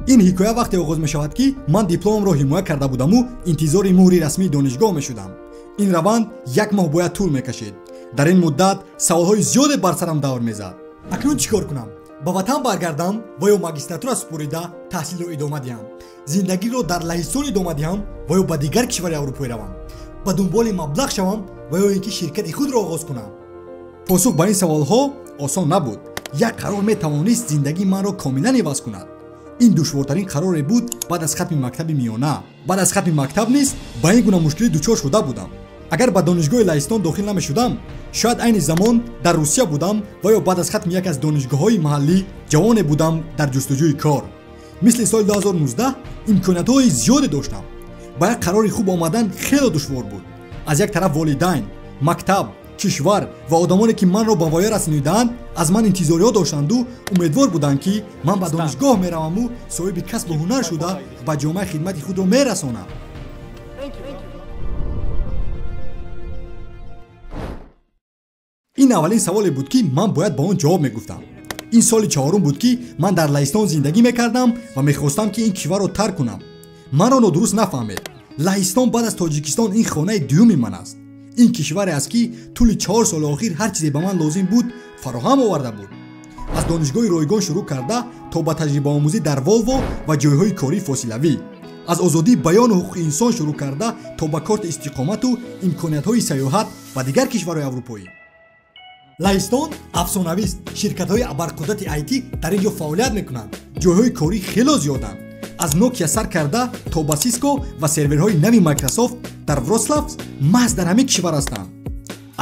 Ин ҳикоя вақте оғоз мешавад, ки ман дипломамро ҳимоя карда будаму интизори муҳри расмии донишгоҳ мешудам. Ин раванд як моҳ бояд тӯл мекашид. Дар ин муддат саволҳои зиёде бар сарам давр мезад. Акнун чӣ кор кунам? Ба ватан баргардам ва ё магистратура супорида таҳсилро идома диҳам? Зиндагиро дар Лаҳистон идома диҳам ва ё ба дигар кишвари аврупоӣ равам? Ба дунболи маблағ шавам ва ё ин ки ширкати худро оғоз кунам? Посух ба ин саволҳо осон набуд. Як қарор метавонист зиндагии манро комилан иваз кунад. Ин душвортарин қароре буд баъд аз хатми мактаби миёна. Баъд аз хатми мактаб низ ба ин гуна мушкилӣ дучор шуда будам. Агар ба донишгоҳи Лаҳистон дохил намешудам, шояд айни замон дар Русия будам ва ё баъд аз хатми яке аз донишгоҳҳои маҳаллӣ ҷавоне будам дар ҷустуҷӯи кор. Мисли соли 2019 имкониятҳои зиёде доштам. Ба як қарори хуб омадан хеле душвор буд. Аз як тараф волидайн, мактаб, кишвар ва одамоне ки манро ба воя расонидаанд аз ман интизориҳо доштанду умедвор буданд, ки ман ба донишгоҳ мераваму соҳиби касбу ҳунар шуда ба ҷомеа хидмати худро мерасонам. Ин аввалин саволе буд, ки ман бояд ба он ҷавоб мегуфтам. Ин соли чаҳорум буд, ки ман дар Лаҳистон зиндагӣ мекардам ва мехостам, ки ин кишварро тарк кунам. Манро нодуруст нафаҳмед. Лаҳистон баъд аз Тоҷикистон ин хонаи дуюми ман аст. Ин кишваре аст, ки тӯли 4 соли охир ҳар чизе ба ман лозим буд фароҳам оварда буд. Аз донишгоҳи ройгон шурӯъ карда то ба таҷрибаомӯзӣ дар Волво ва ҷойҳои кории фосилавӣ, аз озодии баёну ҳуқуқи инсон шурӯъ карда то ба корти истиқомату имкониятҳои сайёҳат ба дигар кишварҳои аврупоӣ. Лаҳистон афсонавист. Ширкатҳои абарқудрати IT дар ин ҷо фаъолият мекунанд. Ҷойҳои корӣ хело зиёданд. Аз Nokia сар карда то ба Cisco ва серверҳои нави Microsoft дар Вроцлав маҳз дар ҳамин кишвар ҳастанд.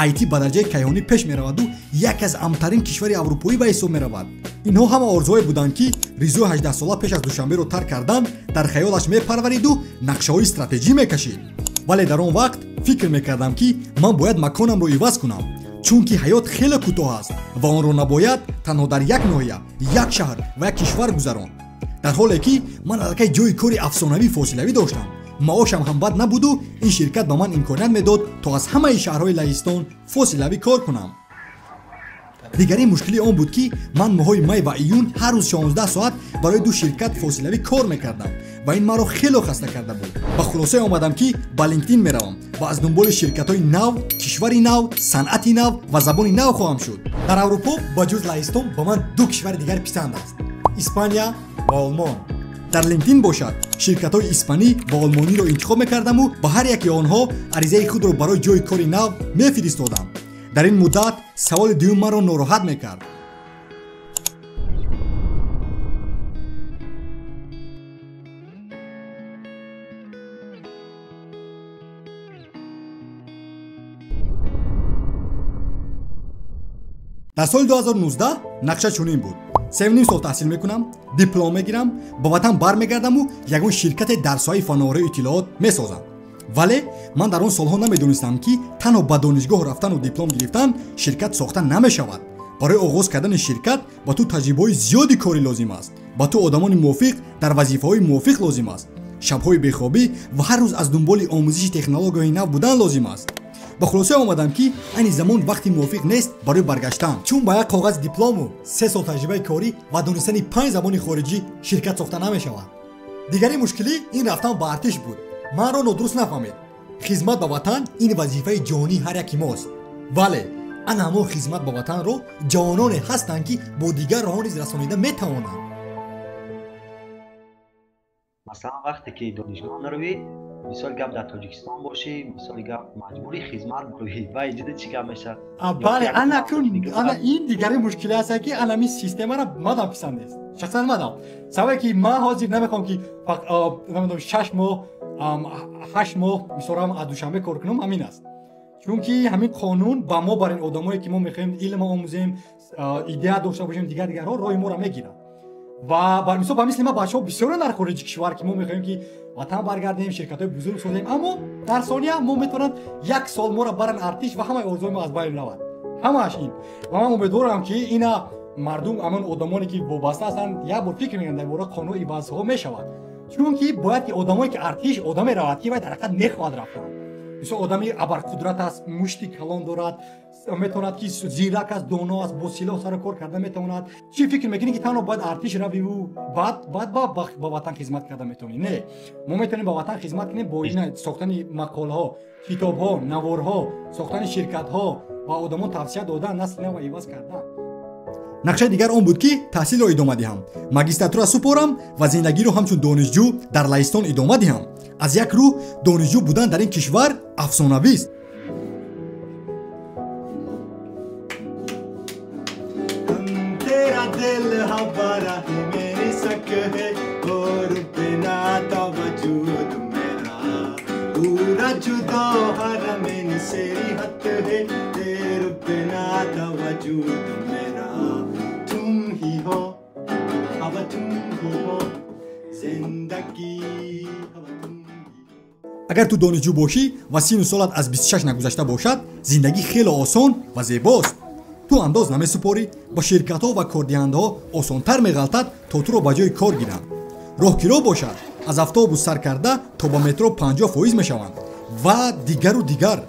IT ба дараҷаи кайҳонӣ пеш мераваду яке аз амнтарин кишвари аврупоӣ ба ҳисоб меравад. Инҳо ҳама орзуҳое буданд, ки Ризои 18сола пеш аз Душанберо тарк кардан дар хаёлаш мепарвариду нақшаҳои стратегӣ мекашид. Вале дар он вақт фикр мекардам, ки ман бояд маконамро иваз кунам, чунки ҳаёт хеле кӯтоҳ аст ва онро набояд танҳо дар як ноҳия, як шаҳр ва як кишвар гузаронд. Дар ҳоле ки ман аллакай ҷойи кори афсонавӣ фосилавӣ доштам, маошам ҳам бад набуду ин ширкат ба ман имконият медод, то аз ҳамаи шаҳрҳои Лаҳистон фосилавӣ кор кунам. Дигарин мушкили он буд, ки ман моҳҳои май ва июн ҳар рӯз 16 соат барои ду ширкат фосилавӣ кор мекардам ва ин маро хело хаста карда буд. Ба хулосае омадам, ки ба LinkedIn меравам ва аз дунболи ширкатҳои нав, кишвари нав, санъати нав ва забони нав хоҳам шуд. Дар Аврупо ба ҷуз Лаҳистон ба ман ду кишвари дигар писанд аст: Испания ва Олмон. Дар LinkedIn бошад ширкатҳои испанӣ ва олмониро интихоб мекардаму ба ҳар яке онҳо аризаи худро барои ҷойи кори нав мефиристодам. Дар ин муддат саволи дуюм маро нороҳат мекард. Дар соли 2019 нақша чунин буд. 3,5 сол таҳсил мекунам, диплом мегирам, ба ватан бармегардаму ягон ширкате дар соҳаи фановарии иттилоот месозам. Вале ман дар он солҳо намедонистам, ки танҳо ба донишгоҳ рафтану диплом гирифтан ширкат сохта намешавад. Барои оғоз кардани ширкат ба ту таҷрибаҳои зиёди корӣ лозим аст, ба ту одамони мувофиқ дар вазифаҳои мувофиқ лозим аст, шабҳои бехобӣ ва ҳар рӯз аз дунболи омӯзиши технологияҳои нав будан лозим аст. Ба хулосае омадам, ки айни замон вақти мувофиқ нест барои баргаштан, чун ба як коғази диплому 3 сол таҷрибаи корӣ ва донистани 5 забони хориҷӣ ширкат сохта намешавад. Дигари мушкилӣ ин рафтан ба артиш буд. Манро нодуруст нафаҳмед. Хизмат ба ватан ин вазифаи ҷонии ҳар яки мост. Вале ана ҳамон хизмат ба ватанро ҷавононе ҳастанд, ки бо дигар роҳҳо низ расонида метавонанд. Масалан, вақте ки донишгоҳ наравӣ, мисоли гап дар Тоҷикистон бошӣ, мисоли гап маҷбури хизмат бароӣ ва иҷода чӣ гап мешавад? Бале, ана кун, ана ин дигари мушкиле аст, ки ана ҳамин системаро мадам писанд нест. Шахсан мадам. Сабабе ки ман ҳозир намехоҳам, ки намедонам 6 моҳ, 8 моҳ мисолам аз Душанбе кор кунам, ҳамин аст. Чунки ҳамин қонун ба мо, бар ин одамое ки мо мехоҳем илм омӯзем, идея дошта бошем, дигар дигарҳо роҳи моро мегиранд. Ва бар мисол ба мисли ма бачаҳо бисёре дар хориҷи кишвар, ки мо мехоҳем, ки ватан баргардем, ширкатҳои бузург созем, аммо дар сония мо метавонанд як сол моро баранд артиш ва ҳамаи орзуҳои мо аз байн равад. Ҳамааш ин. Ва ман умедворам, ки ина мардум, ҳамон одамоне ки вобаста ҳастанд, як бор фикр мекунанд дар бораи қонун ивазҳо мешавад. Чунки бояд ки одамое ки артиш одаме равад, ки вай дар ҳақиқат мехоҳад рафтан. Мисол, одами абарқудрат аст, мушти калон дорад, метавонад ки зирак аст, доно аст, бо силоҳ сару кор карда метавонад. Чӣ фикр мекунӣ, ки танҳо бояд артиш равиву баъд ба ватан хизмат карда метавонӣ? Не, мо метавонем ба ватан хизмат кунем бо ин сохтани мақолаҳо, китобҳо, наворҳо, сохтани ширкатҳо ва одамон тавсия додан, насли нав иваз кардан. Нақшаи дигар он буд, ки таҳсилро идома диҳам, магистратура супорам ва зиндагиро ҳамчун донишҷӯ дар Лаҳистон идома диҳам. Аз як рӯ донишҷӯ будан дар ин кишвар афсонавист. Агар ту донишҷӯ бошӣ ва сину солат аз 26 нагузашта бошад, зиндагӣ хеле осон ва зебост. Ту андоз намесупорӣ, ба ширкатҳо ва кордиҳандаҳо осонтар меғалтад то туро ба ҷои кор гиранд. Роҳкиро бошад, аз автобус сар карда то ба метро 50% мешаванд ва дигару дигар.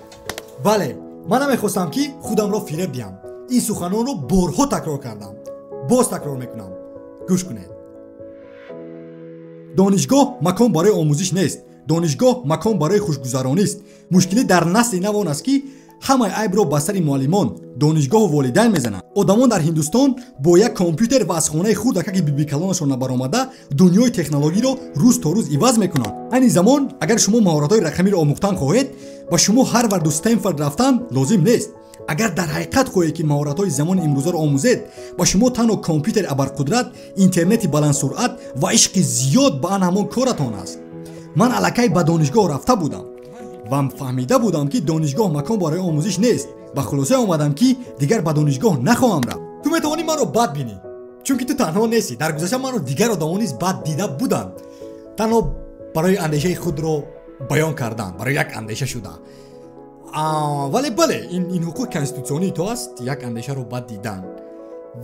Бале, ман намехостам, ки худамро фиреб диҳам. Ин суханонро борҳо такрор кардам, боз такрор мекунам. Гӯш кунед. Донишгоҳ макон барои омӯзиш нест. Донишгоҳ макон барои хушгузаронист. Мушкилӣ дар насли нав он аст, ки ҳамаи айбро ба сари муаллимон, донишгоҳу волидайн мезананд. Одамон дар Ҳиндустон бо як компютер ва аз хонаи хурдакаки бибикалонашон набаромада дунёи технологиро рӯз то рӯз иваз мекунанд. Айни замон агар шумо маҳоратҳои рақамиро омӯхтан хоҳед, ба шумо Ҳарварду Стенфорд рафтан лозим нест. Агар дар ҳақиқат хоҳед, ки маҳоратҳои замони имрӯзаро омӯзед, ба шумо танҳо компютери абарқудрат, интернети баландсуръат ва ишқи зиёд ба ан ҳамон коратон аст. Ман аллакай ба донишгоҳ рафта будам ва фаҳмида будам, ки донишгоҳ макон барои омӯзиш нест. Ба хулоса омадам, ки дигар ба донишгоҳ нахоҳам рафт. Ту метавонӣ маро бад бинӣ, чунки ту танҳо нестӣ. Дар гузашта маро дигар одамон низ бад дида буданд, танҳо барои андешаи худро баён кардан, барои як андеша шуда. Вале бале, ин ҳуқуқи конститутсионии ту аст, як андешаро бад дидан.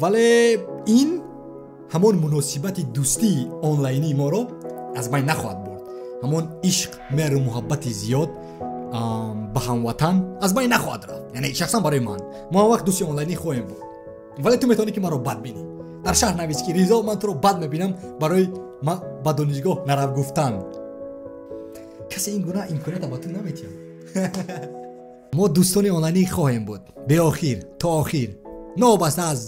Вале ин ҳамон муносибати дӯстии онлайнии моро аз байн нахоҳад бурд. Ҳамон ишқ, меҳру муҳаббати зиёд ба ҳамватан аз байн нахоҳад рафт. Яъне шахсан барои ман, мо ҳам вақт дӯсти онлайнӣ хоҳем буд. Вале ту метавонӣ, ки маро бад бинӣ. Дар шаҳр навис, ки Ризо, ман туро бад мебинам барои ман ба донишгоҳ нарав гуфтан. Касе ин гуна имкониятро ба ту наметиҳад. Мо дӯстони онлайнӣ хоҳем буд беохир, то охир, новобаста аз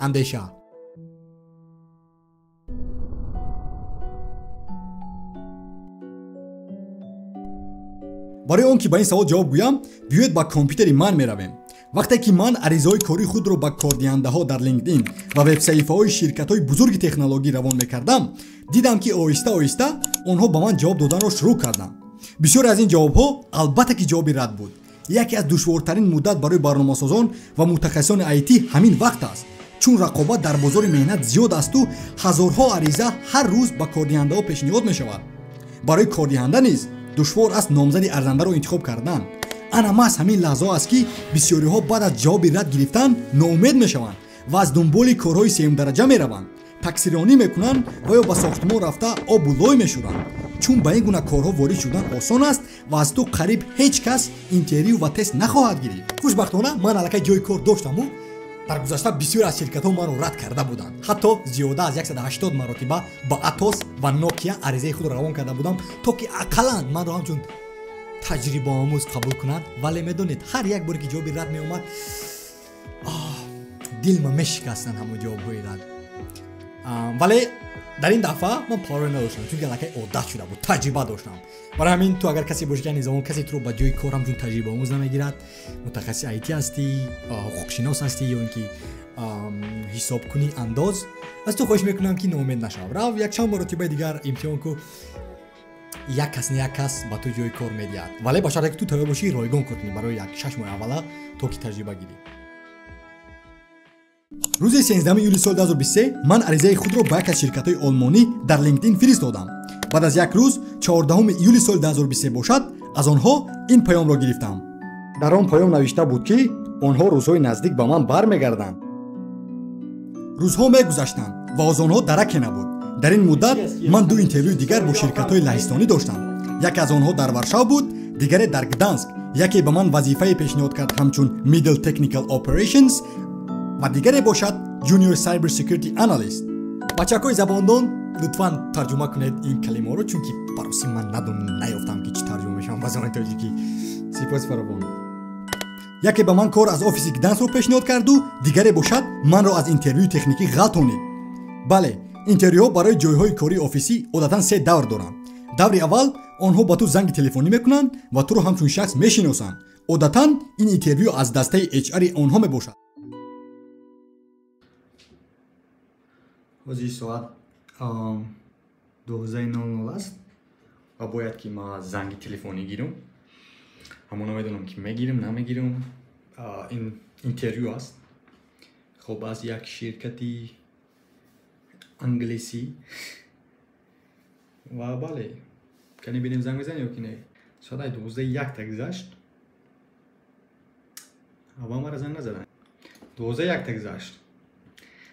андеша. Барои он ки ба ин савол ҷавоб гӯям, биёед ба компютери ман меравем. Вақте ки ман аризаҳои кории худро ба кордиҳандаҳо дар LinkedIn ва вебсаҳифаҳои ширкатҳои бузурги технологӣ равон мекардам, дидам, ки оҳиста оҳиста онҳо ба ман ҷавоб доданро шурӯъ карданд. Бисёре аз ин ҷавобҳо албатта ки ҷавоби рад буд. Яке аз душвортарин муддат барои барномасозон ва мутахассисони IT ҳамин вақт аст, чун рақобат дар бозори меҳнат зиёд асту ҳазорҳо ариза ҳар рӯз ба кордиҳандаҳо пешниҳод мешавад. Барои кордиҳанда низ душвор аст номзади арзандаро интихоб кардан. Ана маҳз ҳамин лаҳзаҳо аст, ки бисёриҳо баъд аз ҷавоби рад гирифтан ноумед мешаванд ва аз дунболи корҳои сеюмдараҷа мераванд, таксиронӣ мекунанд ва ё ба сохтмон рафта обу лой мешӯранд, чун ба ин гуна корҳо ворид шудан осон аст ва аз ту қариб ҳеҷ кас интервю ва тест нахоҳад гирифт. Хушбахтона ман аллакай ҷои кор доштаму дар гузашта бисёре аз ширкатҳо маро рад карда буданд. Ҳатто зиёда аз 180 маротиба ба Атос ва Nokia аризаи худро равон карда будам, то ки ақаллан манро ҳамчун таҷрибаомӯз қабул кунанд. Вале медонед, ҳар як боре ки ҷавоби рад меомад, дилма мешикастанд ҳамон ҷавобҳои рад. Вале дар ин дафъа ман парво надоштам, чунки аллакай одат шуда буд, таҷриба доштам. Барои ҳамин ту агар касе бошӣ, ки айни замон касе туро ба ҷои кор ҳамчун таҷрибаомӯз намегирад, мутахассиси IT ҳастӣ, ҳуқуқшинос ҳастӣ ё ин ки ҳисобкунӣ андоз, аз ту хоҳиш мекунам, ки ноумед нашав. Рав якчанд маротибаи дигар имтиҳон ку, як кас не як кас ба ту ҷои кор медиҳад. Вале ба шарте ки ту тайёр бошӣ ройгон кор кунӣ барои як 6 моҳи аввала, то ки таҷриба гирӣ. Рӯзи 13 июли соли 2023 ман аризаи худро ба як аз ширкатҳои олмонӣ дар LinkedIn фиристодам. Баъд аз як рӯз, 14 июли соли 2023 бошад, аз онҳо ин паёмро гирифтам. Дар он паём навишта буд, ки онҳо рӯзҳои наздик ба ман бармегарданд. Рӯзҳо мегузаштанд ва аз онҳо дараке набуд. Дар ин муддат ман ду интервюи дигар бо ширкатҳои лаҳистонӣ доштам. Яке аз онҳо дар Варшав буд, дигаре дар Гданск. Яке ба ман вазифае пешниҳод кард ҳамчун Middle Technical Operations ва дигаре бошад Junior Cyber Security Analyst. Бачакҳои забондон, лутфан тарҷума кунед ин калимаҳоро, чунки бароси ман надон наёфтам, ки чӣ тарҷума мешавам ба забони тоҷикӣ. Сипос фаровон. Яке ба ман кор аз офиси Гдансро пешниҳод карду, дигаре бошад манро аз интервюи техникӣ ғалтонид. Бале, интервюҳо барои ҷойҳои кории офисӣ одатан се давр доранд. Даври аввал онҳо ба ту занги телефонӣ мекунанд ва туро ҳамчун шахс мешиносанд. Одатан ин интервю аз дастаи HR-и онҳо мебошад. Ҳозир соат 12:00 аст ва бояд ки ман занги телефонӣ гирам. Ҳамо намедонам, ки мегирам, намегирам. Ин интервю аст, хоб, аз як ширкати англисӣ. Ва бале, кани бинем, занг мезанем ё ки не. Соат 12:01 гузашт, ава мара занг назадан. 12:01 гузашт.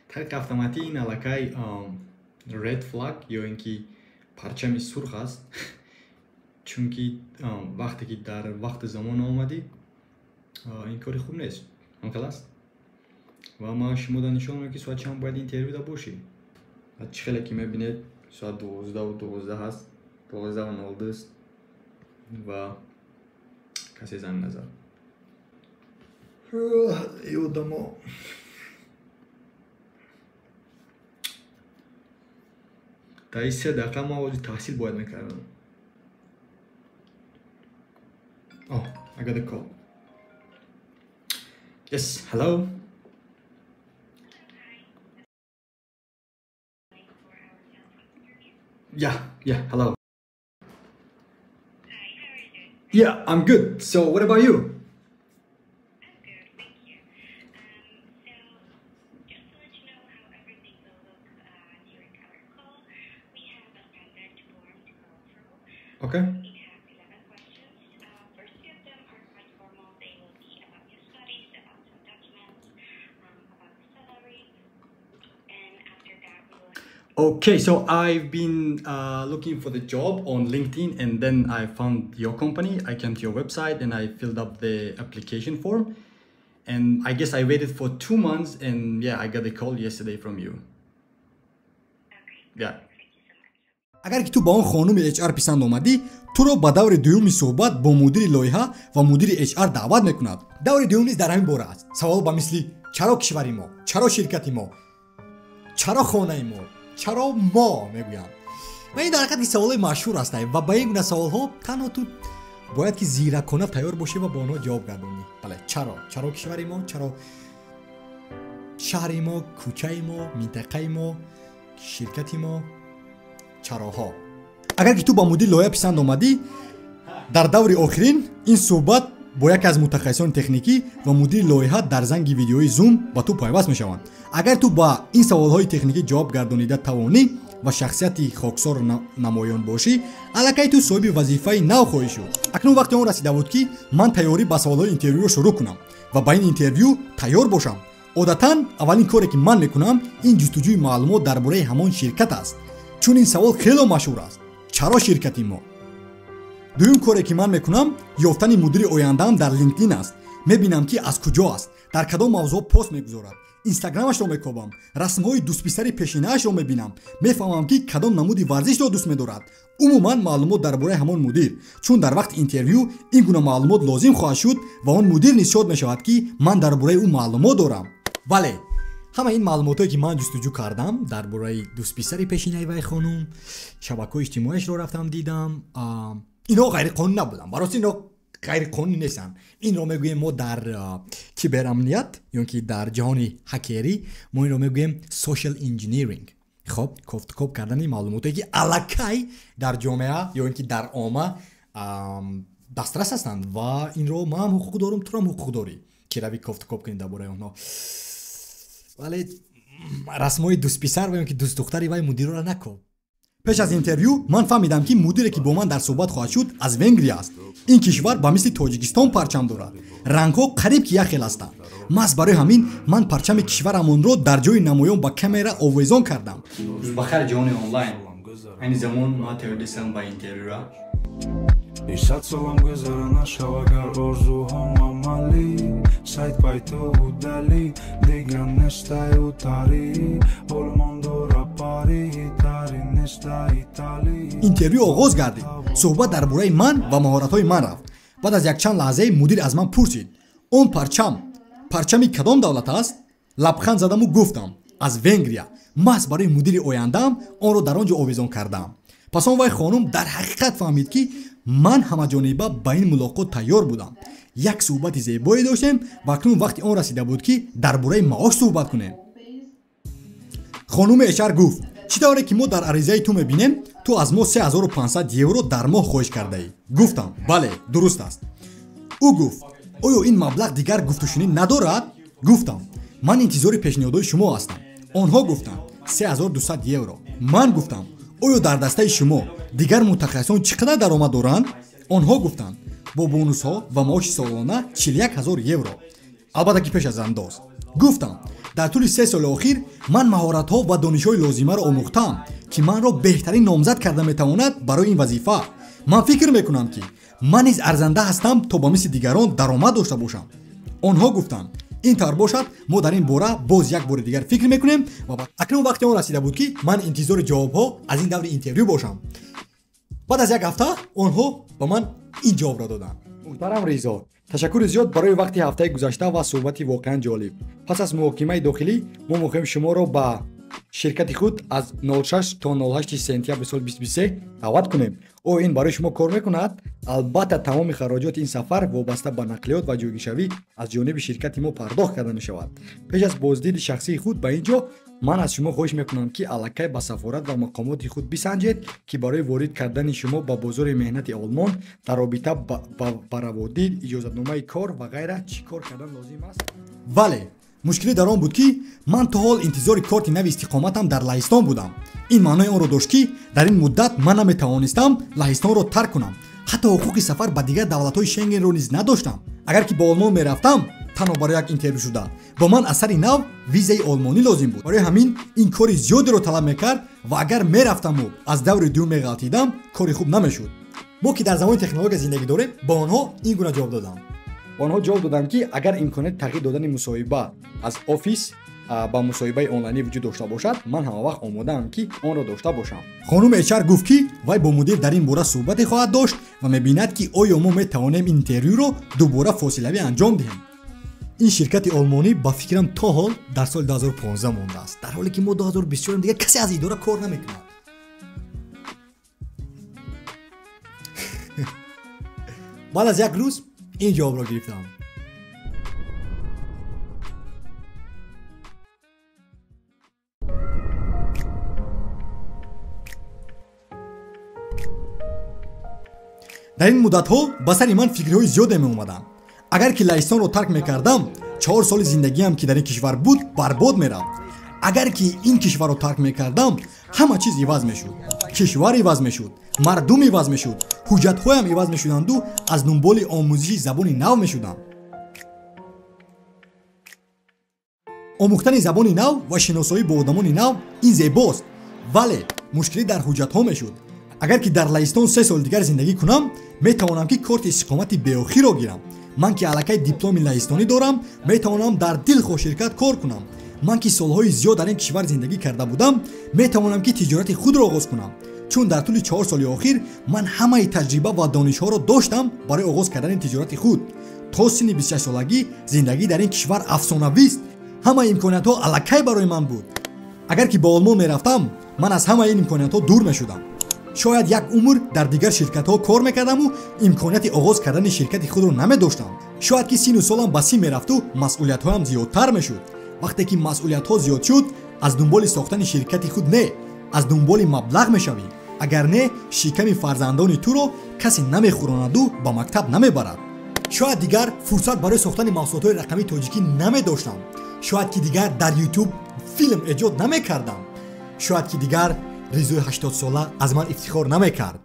Тариқи автоматӣ ин аллакай red flag ё ин ки парчами сурх аст, чунки вақте ки дар вақти замон омадӣ, ин кори хуб нест, ҳамхел аст. Ва ман шумода нишон медиҳам, ки соат чанд бояд интервюда бошӣ. Чӣ хеле ки мебинед, соат 12:12 ҳаст, 12:02, ва касе занг назад. Ёдамо дар ин 3 дақиқа ман ози таҳсил бояд мекардам. Oh, I got a call. Yes, hello. Yeah, hello. Hi, how are you doing? Yeah, I'm good. So, what about you? I'm good, thank you. So, just to let you know how everything will look during our call, we have a standard form to go through. It has 11 questions. First few of them are quite formal. They will be about your studies, about some documents, about the salary, and after that we will Okay, so I've been looking for the job on LinkedIn, and then I found your company. I came to your website and I filled up the application form. And I guess I waited for 2 months and, yeah, I got a call yesterday from you. Okay, Yeah. thank you so much. Агар ки ту ба он хонуми HR писанд омадӣ, туро ба даври дуюми суҳбат бо мудири лоиҳа ва мудири HR даъват мекунад. Даври дуюм низ дар ҳамин бора аст. Савол ба мисли: чаро кишвари мо, чаро ширкати мо, чаро хонаи мо, чаро мо мегӯянд. Ва ин дар ҳақиқат ки саволҳои машҳур ҳастанд ва ба ин гуна саволҳо танҳо ту бояд ки зиракона тайёр бошӣ ва ба онҳо ҷавоб гардонӣ. Бале, чаро кишвари мо, чаро шаҳри мо, кӯчаи мо, минтақаи мо, ширкати мо, чароҳо. Агар ки ту ба мудири лоиҳа писанд омадӣ, дар даври охирин ин суҳбат бо яке аз мутахассисони техникӣ ва мудири лоиҳа дар занги видеои Zoom ба ту пайваст мешаванд. Агар ту ба ин саволҳои техникӣ ҷавоб гардонида тавонӣ ва шахсияти хоксор намоён бошӣ, аллакай ту соҳиби вазифаи нав хоҳӣ шуд. Акнун вақти он расида буд, ки ман тайёрӣ ба саволҳои интервюро шурӯъ кунам ва ба ин интервю тайёр бошам. Одатан аввалин коре, ки ман мекунам, ин ҷустуҷӯи маълумот дар бораи ҳамон ширкат аст, чун ин савол хело машҳур аст: чаро ширкати мо? Дуюм коре, ки ман мекунам, ёфтани мудири ояндаам дар LinkedIn аст. Мебинам, ки аз куҷо аст, дар кадом мавзӯъ пост мегузорад. Инстаграмашро мекобам, расмҳои дӯстписари пешинаашро мебинам, мефаҳмам, ки кадом намуди варзишро дӯст медорад. Умуман, маълумот дар бораи ҳамон мудир, чун дар вақти интервю ин гуна маълумот лозим хоҳад шуд ва он мудир низ шод мешавад, ки ман дар бораи ӯ маълумот дорам. Бале, ҳама ин маълумотое, ки ман ҷустуҷӯ кардам дар бораи дӯстписари пешинаи вай хонум, шабакаҳои иҷтимоияшро рафтам дидам, инҳо ғайриқонунӣ набуданд. Барости, инҳо ғайриқонунӣ нестанд. Инро мегӯем мо дар киберамният ё ки дар ҷаҳони ҳакерӣ мо инро мегӯем social engineering. Хоб, кофтукоб кардани маълумотое, ки аллакай дар ҷомеа ё ин ки дар омма дастрас ҳастанд. Ва инро ман ҳуқуқ дорам, турам ҳуқуқ дорӣ, ки рави кофтукоб кунӣ дар бораи онҳо. Вале расмҳои дӯстписар ва ё ки дӯстдухтари вай мудирро накоб. Пеш аз интервю ман фаҳмидам, ки мудире, ки бо ман дар суҳбат хоҳад шуд, аз Венгрия аст. Ин кишвар ба мисли Тоҷикистон парчам дорад, рангҳо қариб ки як хел ҳастанд. Маҳз барои ҳамин ман парчами кишварамонро дар ҷои намоён ба камера овезон кардам. Рӯз бахайр, ҷаҳони онлайн. Айни замон ман тайёр нестам ба интервюра. Сад солам гузара нашав, агар орзуҳом амалӣ. Сайт пайту удалӣ, дигар нестаю тарӣ. Олмон дора парӣ, тари неста Италӣ. Интервю оғоз гардид. Суҳбат дар бораи ман ва маҳоратҳои ман рафт. Баъд аз якчанд лаҳзае мудир аз ман пурсид: он парчам парчами кадом давлат аст? Лабханд задаму гуфтам: аз Венгрия. Маҳз барои мудири ояндаам онро дар он ҷо овезон кардаам. Пас он вай хонум дар ҳақиқат фаҳмид, ки ман ҳамаҷониба ба ин мулоқот тайёр будам. Як суҳбати зебое доштем ва акнун вақти он расида буд, ки дар бораи маош суҳбат кунем. Хонуми HR гуфт: чӣ тавре ки мо дар аризаи ту мебинем, ту аз мо 3500 евро дар моҳ хоҳиш кардаӣ. Гуфтам: бале, дуруст аст. Ӯ гуфт: оё ин маблағ дигар гуфтушунид надорад? Гуфтам: ман интизори пешниҳодҳои шумо ҳастам. Онҳо гуфтанд: 3200 евро. Ман гуфтам: оё дар дастаи шумо дигар мутахассисон чӣ қадар даромад доранд? Онҳо гуфтанд: бо бонусҳо ва маоши солона 41 000 евро, албатта ки пеш аз андоз. Гуфтам: дар тӯли 3 соли охир ман маҳоратҳо ва донишҳои лозимаро омӯхтаам, ки манро беҳтарин номзад карда метавонад барои ин вазифа. Ман фикр мекунам, ки ман низ арзанда ҳастам то ба мисли дигарон даромад дошта бошам. Онҳо гуфтанд: ин тавр бошад, мо дар ин бора боз як бори дигар фикр мекунем. Ва акнун вақти он расида буд, ки ман интизори ҷавобҳо аз ин даври интервю бошам. Баъд аз як ҳафта онҳо ба ман ин ҷавобро доданд: муҳтарам Ризо, ташаккури зиёд барои вақти ҳафтаи гузашта ва суҳбати воқеан ҷолиб. Пас аз муҳокимаи дохилӣ мо мехоҳем шуморо ба ширкати худ аз 06 то 08 сентябри соли 2023 даъват кунем. Оё ин барои шумо кор мекунад? Албатта, тамоми хароҷоти ин сафар вобаста ба нақлиёт ва ҷойгиршавӣ аз ҷониби ширкати мо пардохт карда мешавад. Пеш аз боздиди шахсии худ ба ин ҷо ман аз шумо хоҳиш мекунам, ки аллакай ба сафорат ва мақомоти худ бисанҷед, ки барои ворид кардани шумо ба бозори меҳнати Олмон дар робита ба раводид, иҷозатномаи кор ва ғайра чӣ кор кардан лозим аст. Вале мушкилӣ дар он буд, ки ман то ҳол интизори корти нави истиқоматам дар Лаҳистон будам. Ин маънои онро дошт, ки дар ин муддат ман наметавонистам Лаҳистонро тарк кунам. Ҳатто ҳуқуқи сафар ба дигар давлатҳои Шенгенро низ надоштам. Агар ки ба Олмон мерафтам, танҳо барои як интервю шуда, ба ман аз сари нав визаи олмонӣ лозим буд. Барои ҳамин ин кори зиёдеро талаб мекард ва агар мерафтаму аз даври дуюм меғалтидам, кори хуб намешуд. Мо ки дар замони технология зиндагӣ дорем, ба онҳо ин гуна ҷавоб додам. Онҳо ҷавоб доданд, ки агар имконияти тағйир додани мусоҳиба аз офис ба мусоҳибаи онлайнӣ вуҷуд дошта бошад, ман ҳамавақт омодаам, ки онро дошта бошам. Хонум HR гуфт, ки вай бо мудир дар ин бора суҳбате хоҳад дошт ва мебинад, ки оё мо метавонем интервюро дубора фосилавӣ анҷом диҳем. Ин ширкати олмонӣ ба фикрам то ҳол дар соли 2015 мондааст, дар ҳоле ки мо 2024, дигар касе аз идора кор намекунад. Баъд аз як рӯз ин ҷавобро гирифтам. Дар ин муддатҳо ба сари ман фикрҳои зиёде меомаданд. Агар ки Лаҳистонро тарк мекардам, 4 соли зиндагиам, ки дар ин кишвар буд, барбод мерафт. Агар ки ин кишварро тарк мекардам, ҳама чиз иваз мешуд. Кишвар иваз мешуд, мардум иваз мешуд, ҳуҷҷатҳоям иваз мешуданду аз дунболи омӯзиши забони нав мешудам. Омӯхтани забони нав ва шиносоӣ бо одамони нав ин зебост, вале мушкилӣ дар ҳуҷҷатҳо мешуд. Агар ки дар Лаҳистон 3 соли дигар зиндагӣ кунам, метавонам ки корти истиқомати беохирро гирам. Ман ки аллакай дипломи лаҳистонӣ дорам, метавонам дар дилхоҳ ширкат кор кунам. Ман ки солҳои зиёд дар ин кишвар зиндагӣ карда будам, метавонам ки тиҷорати худро оғоз кунам. Чун дар тӯли 4 соли охир ман ҳамаи таҷриба ва донишҳоро доштам барои оғоз кардани тиҷорати худ. То синни 26-солагӣ зиндагӣ дар ин кишвар афсонавист. Ҳамаи имкониятҳо аллакай барои ман буд. Агар ки ба Олмон мерафтам, ман аз ҳамаи ин имкониятҳо дур мешудам. Шояд як умр дар дигар ширкатҳо кор мекардаму имконияти оғоз кардани ширкати худро намедоштам. Шояд ки сину солам ба син мерафту масъулиятҳоям зиёдтар мешуд. Вақте ки масъулиятҳо зиёд шуд, аз дунболи сохтани ширкати худ не, аз дунболи маблағ мешавӣ. Агар не, шиками фарзандони туро касе намехӯронаду ба мактаб намебарад. Шояд дигар фурсат барои сохтани маҳсулотҳои рақамии тоҷикӣ намедоштам. Шояд ки дигар дар YouTube филм эҷод намекардам. Шояд ки дигар Ризои 80-сола аз ман ифтихор намекард.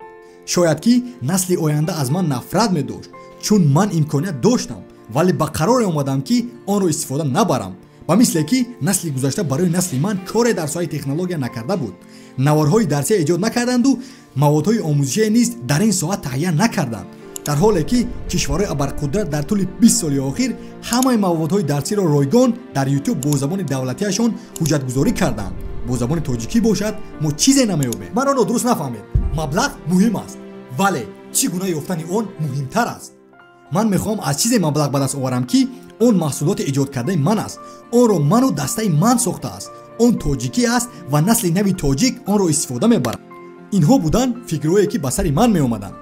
Шояд ки насли оянда аз ман нафрат медошт, чун ман имконият доштам, вале ба қароре омадам, ки онро истифода набарам. Ба мисле ки насли гузашта барои насли ман коре дар соҳаи технология накарда буд, наворҳои дарсия эҷод накарданду маводҳои омӯзишие низ дар ин соҳа таҳия накарданд, дар ҳоле ки кишварҳои абарқудрат дар тӯли 20 соли охир ҳамаи маводҳои дарсиро ройгон дар ютуб бо забони давлатиашон ҳуҷҷатгузорӣ карданд. Бо забони тоҷикӣ бошад мо чизе намеёбем. Маро нодуруст нафаҳмед, маблағ муҳим аст, вале чӣ гуна ёфтани он муҳимтар аст. Ман мехоҳам аз чизе маблағ ба даст оварам, ки он маҳсулоти эҷод кардаи ман аст. Онро ману дастаи ман сохтааст. Он тоҷикӣ аст ва насли нави тоҷик онро истифода мебарад. Инҳо буданд фикрҳое, ки ба сари ман меомаданд.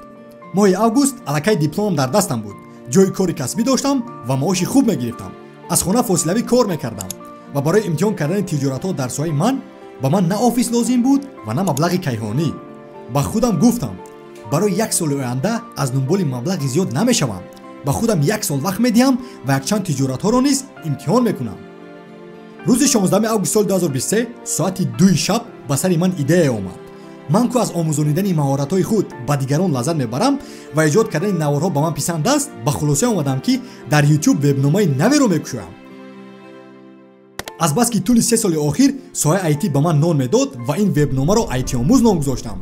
Моҳи август аллакай дипломам дар дастам буд. Ҷои кори касбӣ доштам ва маоши хуб мегирифтам. Аз хона фосилавӣ кор мекардам ва барои имтиҳон кардани тиҷоратҳо дар соҳаи ман ба ман на офис лозим буд ва на маблағи кайҳонӣ. Ба худам гуфтам, барои як соли оянда аз дунболи маблағи зиёд намешавам. Ба худам як сол вақт медиҳам ва якчанд тиҷоратҳоро низ имтиҳон мекунам. Рӯзи 16 август соли 2023 соати 2 шаб ба сари ман идея омад. Ман ку аз омӯзонидани маҳоратҳои худ ба дигарон лаззат мебарам ва эҷод кардани наворҳо ба ман писанд аст, ба хулоса омадам, ки дар ютуб вебномаи наверо мекушоям. Азбаски тӯли 3 соли охир соҳаи IT ба ман нон медод ва ин вебномаро IT-омӯз ном гузоштам.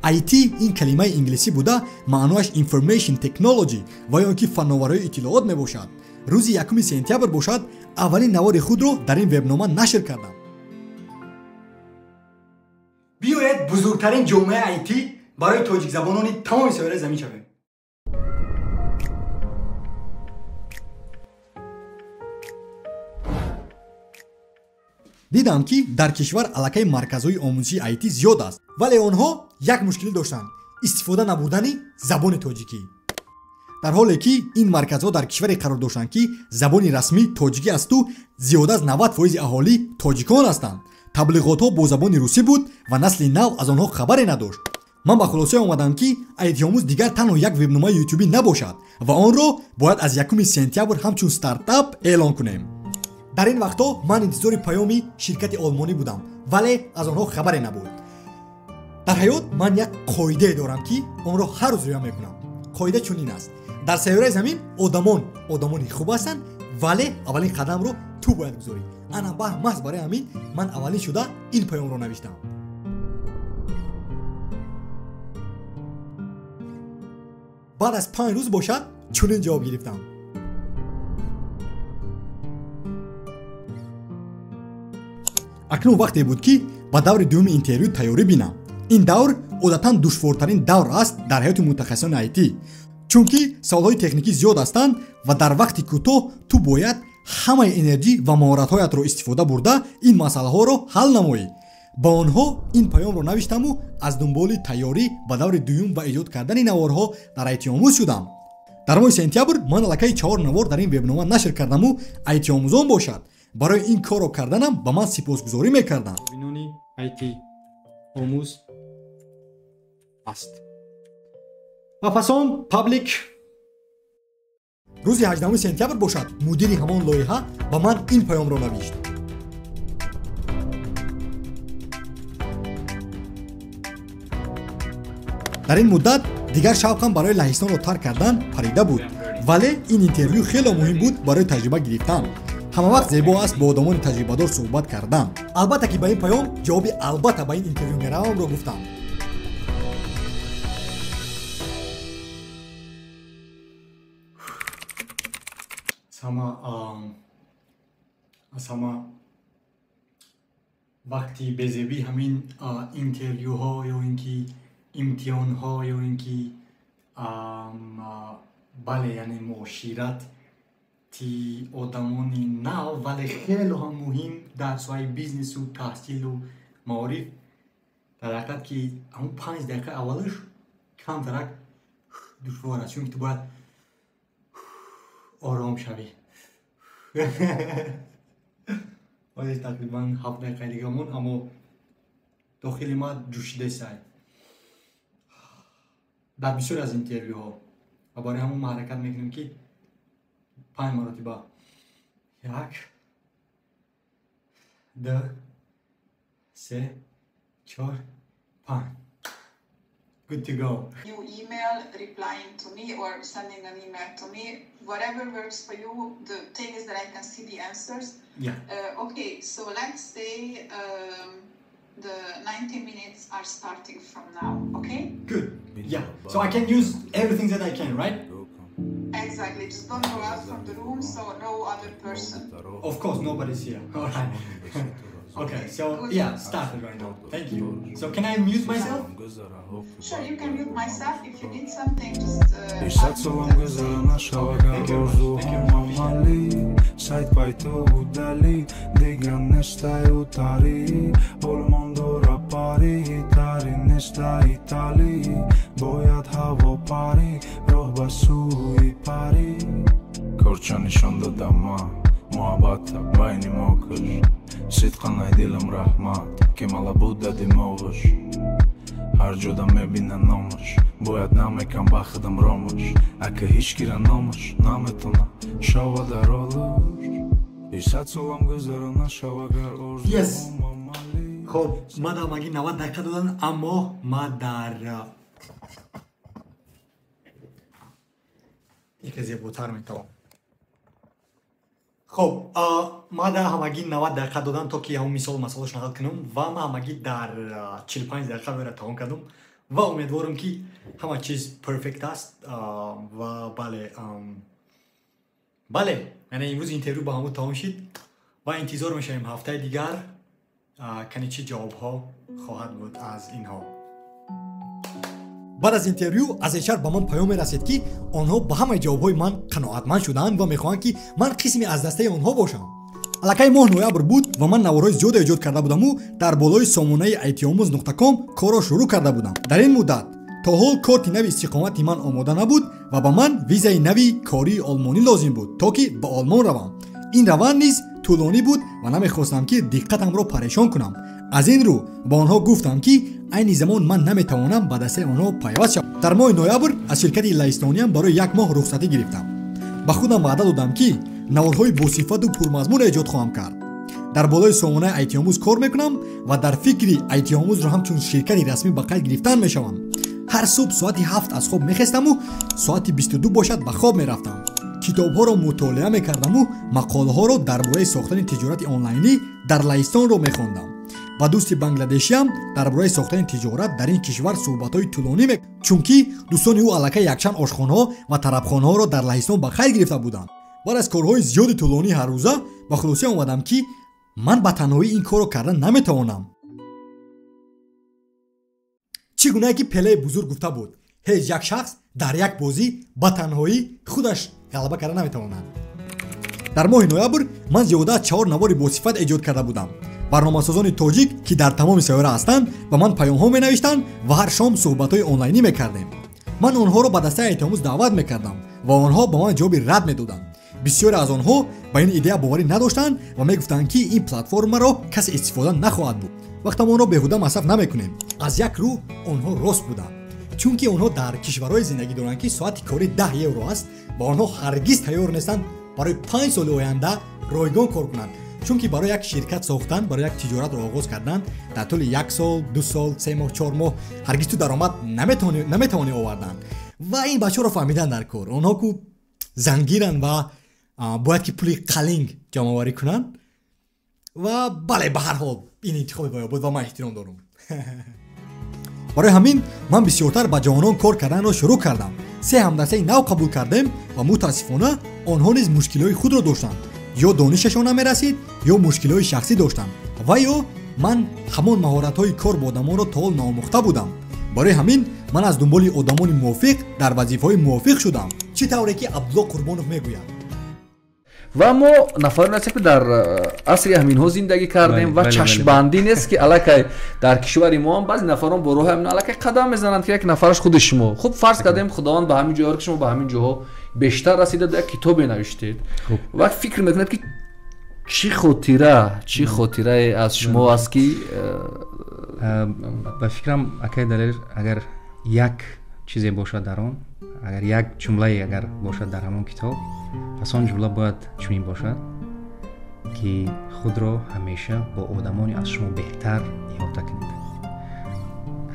IT ин калимаи инглисӣ буда, маънояш Information Technology ва ё ки фановариҳои иттилоот мебошад. Рӯзи 1 сентябр бошад, аввалин навори худро дар ин вебнома нашр кардам. Биёед бузургтарин ҷомеаи IT барои тоҷикзабонони тамоми сайёраи замин шавем. Дидам, ки дар кишвар аллакай марказҳои омӯзишии IT зиёд аст, вале онҳо як мушкилӣ доштанд: истифода набурдани забони тоҷикӣ. Дар ҳоле ки ин марказҳо дар кишваре қарор доштанд, ки забони расмӣ тоҷикӣ асту зиёда аз 90% аҳолӣ тоҷикон ҳастанд. Таблиғотҳо бо забони русӣ буд ва насли нав аз онҳо хабаре надошт. Ман ба хулоса омадам, ки IT-омӯз дигар танҳо як вебномаи ютубӣ набошад ва онро бояд аз 1 сентябр ҳамчун стартап эълон кунем. Дар ин вақтҳо ман интизори паёми ширкати олмонӣ будам, вале аз онҳо хабаре набуд. Дар ҳаёт ман як қоидае дорам, ки онро ҳар рӯз риоя мекунам. Қоида чунин аст: дар сайёраи замин одамон одамони хуб ҳастанд, вале аввалин қадамро ту бояд гузорӣ. Ана баҳ маҳз барои ҳамин ман аввалин шуда ин паёмро навиштам. Баъд аз 5 рӯз бошад чунин ҷавоб гирифтам. Акнун вақте буд, ки ба даври дуюми интервю тайёрӣ бинам. Ин давр одатан душвортарин давр аст дар ҳаёти мутахассисони IT, чунки саволҳои техникӣ зиёд ҳастанд ва дар вақти кӯтоҳ ту бояд ҳамаи энерҷӣ ва маҳоратҳоятро истифода бурда ин масъалаҳоро ҳал намоӣ. Ба онҳо ин паёмро навиштаму аз дунболи тайёрӣ ба даври дуюм ва эҷод кардани наворҳо дар IT-омӯз шудам. Дар моҳи сентябр ман аллакай 4 навор дар ин вебнома нашр кардаму IT-омӯзон бошад барои ин корро карданам ба ман сипосгузорӣ мекарданд. Бинони IT омӯз аст. Ва пас он паблик. Рӯзи 18 сентябр бошад, мудири ҳамон лоиҳа ба ман ин паёмро навишт. Дар ин муддат дигар шавқам барои Лаҳистонро тарк кардан парида буд, вале ин интервю хеле муҳим буд барои таҷриба гирифтан. Ҳама вақт зебо аст бо одамони таҷрибадор суҳбат кардан. Албатта ки ба ин паём ҷавоби албатта ба ин интервю меравамро гуфтам. Аз ҳама вақти безебӣ ҳамин интервюҳо ё ин ки имтиҳонҳо ё ин ки бале, яъне муошират ти одамони нав, вале хеле ҳам муҳим дар соҳаи бизнесу таҳсилу маориф. Дар ҳақиқат ки ҳамон 5 дақиқа аввалаш камтарак душвор аст, чунки ту бояд ором шавӣ. Ҳозир тақрибан 7 дақиқаи дига монд, аммо дохили ман ҷӯшидасай дар бисёре аз интервюҳо ва барои ҳамон ман ҳаракат мекунем, ки 5 маротиба 1, 2, 3, 4, 5. Good to go. New email, replying to me or sending an email to me, whatever works for you. The thing is that I can see the answers. Yeah. Okay, so let's say the 90 minutes are starting from now, okay? Good. Yeah. So I can use everything that I can, right? Exactly. Just don't go out from the room, so no other person. Of course, nobody's here. All right. Okay, so yeah, started right now. Thank you. So can I mute myself? Sure, you can mute myself. If you need something, just Сад солам гузара нашава гар орзуҳом амалӣ сайт пайту удалӣ дигар нестаю тарӣ олмон дора парӣ тари неста италӣ бояд ҳаво парӣ роҳ ба сӯи парӣ корча нишон додам ман муҳаббата байни мо куш сидқан ай дилам раҳмат ки мала буда димоғаш ҳар ҷода мебина номаш бояд намекам ба худам ромаш ака ҳеҷ кира номаш наметона шава дар олуш сад солам гузара нашава гар орзуҳом амалӣ. Хоб, ман дар ҳамагӣ 90 дақиқа доданд, аммо ман дар яке зеботар метавонам. Хоб, ман дар ҳамагӣ 90 дақиқа додам, то ки ҳамон мисолу масъалашро ҳал кунам ва ман ҳамагӣ дар 45 дақиқа вера тамом кардам ва умедворам, ки ҳама чиз perfect аст. Ва бале, бале, яъне имрӯз интервю ба ҳамон тамом шид ва интизор мешавем ҳафтаи дигар кани чӣ ҷавобҳо хоҳад буд аз инҳо. Баъд аз интервю аз HR ба ман паём мерасид, ки онҳо ба ҳамаи ҷавобҳои ман қаноатманд шудаанд ва мехоҳанд, ки ман қисме аз дастаи онҳо бошам. Аллакай моҳ ноябр буд ва ман наворҳои зиёде эҷод карда будаму дар болои сомонаи itомӯз.com корро шурӯъ карда будам. Дар ин муддат то ҳол корти нави истиқомати ман омода набуд ва ба ман визаи нави кории олмонӣ лозим буд, то ки ба Олмон равам. Ин раванд низ тӯлонӣ буд ва намехостам, ки диққатамро парешон кунам. Аз ин рӯ ба онҳо гуфтам, ки айни замон ман наметавонам ба дастаи онҳо пайваст шавам. Дар моҳи ноябр аз ширкати лаҳистониям барои як моҳ рухсатӣ гирифтам. Ба худам ваъда додам, ки наворҳои босифату пурмазмун эҷод хоҳам кард, дар болои сомонаи айтиомӯз кор мекунам ва дар фикри айтиомӯзро ҳамчун ширкати расмӣ ба қайд гирифтан мешавам. Ҳар субҳ соати 7 аз хоб мехестаму соати 22 бошад ба хоб мерафтам. Китобҳоро мутолиа мекардаму мақолаҳоро дар бораи сохтани тиҷорати онлайнӣ дар Лаҳистонро мехондам. Ба дӯсти бангладешиам дар бораи сохтани тиҷорат дар ин кишвар суҳбатҳои тӯлонӣ мек, чунки дӯстони ӯ аллакай якчанд ошхонаҳо ва тарабхонаҳоро дар Лаҳистон ба қайд гирифта буданд. Баъд аз корҳои зиёди тӯлонии ҳаррӯза ба хулоса омадам, ки ман ба танҳоӣ ин корро карда наметавонам. Чӣ гунае ки Пелеи бузург гуфта буд, ҳеҷ як шахс дар як бозӣ ба танҳоӣ худаш ғалаба карда наметавонад. Дар моҳи ноябр ман зиёда аз чаҳор навори босифат эҷод карда будам. Барномасозони тоҷик, ки дар тамоми сайёра ҳастанд, ба ман паёмҳо менавиштанд ва ҳар шом суҳбатҳои онлайнӣ мекардем. Ман онҳоро ба дастаи айтиомӯз даъват мекардам ва онҳо ба ман ҷавоби рад медоданд. Бисёре аз онҳо ба ин идея боварӣ надоштанд ва мегуфтанд, ки ин платформаро касе истифода нахоҳад буд, вақтам онро беҳуда масраф намекунем. Аз як рӯ онҳо рост буданд, чунки онҳо дар кишварҳое зиндагӣ доранд, ки соати корӣ 10 евро аст ва онҳо ҳаргиз тайёр нестанд барои 5 соли оянда ройгон кор кунанд, чунки барои як ширкат сохтан, барои як тиҷоратро оғоз кардан дар тӯли як сол, 2 сол, 3 моҳ, 4 моҳ ҳаргиз ту даромад наметавонӣ овардан. Ва ин бачаҳоро фаҳмидан дар кор, онҳо ку зангиранд ва бояд ки пули қалинг ҷамъоварӣ кунанд. Ва бале, ба ҳар ҳол ин интихоби боё буд ва ман эҳтиром дорам. Барои ҳамин ман бисёртар ба ҷавонон кор карданро шурӯъ кардам. Се ҳамдастаи нав қабул кардем ва мутаассифона онҳо низ мушкилиҳои худро доштанд: ё донишашон намерасид, ё мушкилиҳои шахсӣ доштанд, ва ё ман ҳамон маҳоратҳои кор бо одамонро то ҳол наомӯхта будам. Барои ҳамин ман аз дунболи одамони мувофиқ дар вазифаҳои мувофиқ шудам. Чӣ тавре ки Абдулло Қурбонов мегӯяд: Ва мо нафароне ҳастем, ки дар асри ҳаминҳо зиндагӣ кардем ва чашмбандӣ нест, ки аллакай дар кишвари мо ҳам баъзе нафарон бо роҳи ҳамин аллакай қадам мезананд, ки як нафараш худи шумо. Хуб, фарз кардем, Худованд ба ҳамин ҷоҳо, ки шумо ба ҳамин ҷоҳо бештар расида, як китобе навиштед ва фикр мекунед, ки чӣ хотира, чӣ хотирае аз шумо аст, ки Ба фикрам, акай Далер, агар як чизе бошад дар он, агар як ҷумлае агар бошад дар ҳамон китоб, пас он ҷумла бояд чунин бошад, ки худро ҳамеша бо одамони аз шумо беҳтар иҳота кунед.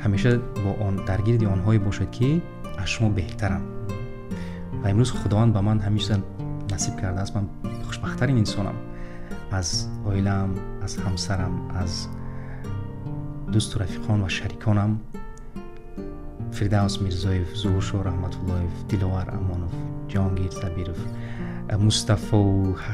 Ҳамеша бо он дар гирди онҳое бошед, ки аз шумо беҳтаранд. Ва имрӯз Худованд ба ман ҳамин чиза насиб кардааст. Ман хушбахттарин инсонам, аз оилаам, аз ҳамсарам, аз дӯсту рафиқон ва шариконам: Фирдавс Мирзоев, Зуҳуршо Раҳматуллоев, Диловар Амонов, Ҷаҳонгир Сабиров, Мустафо,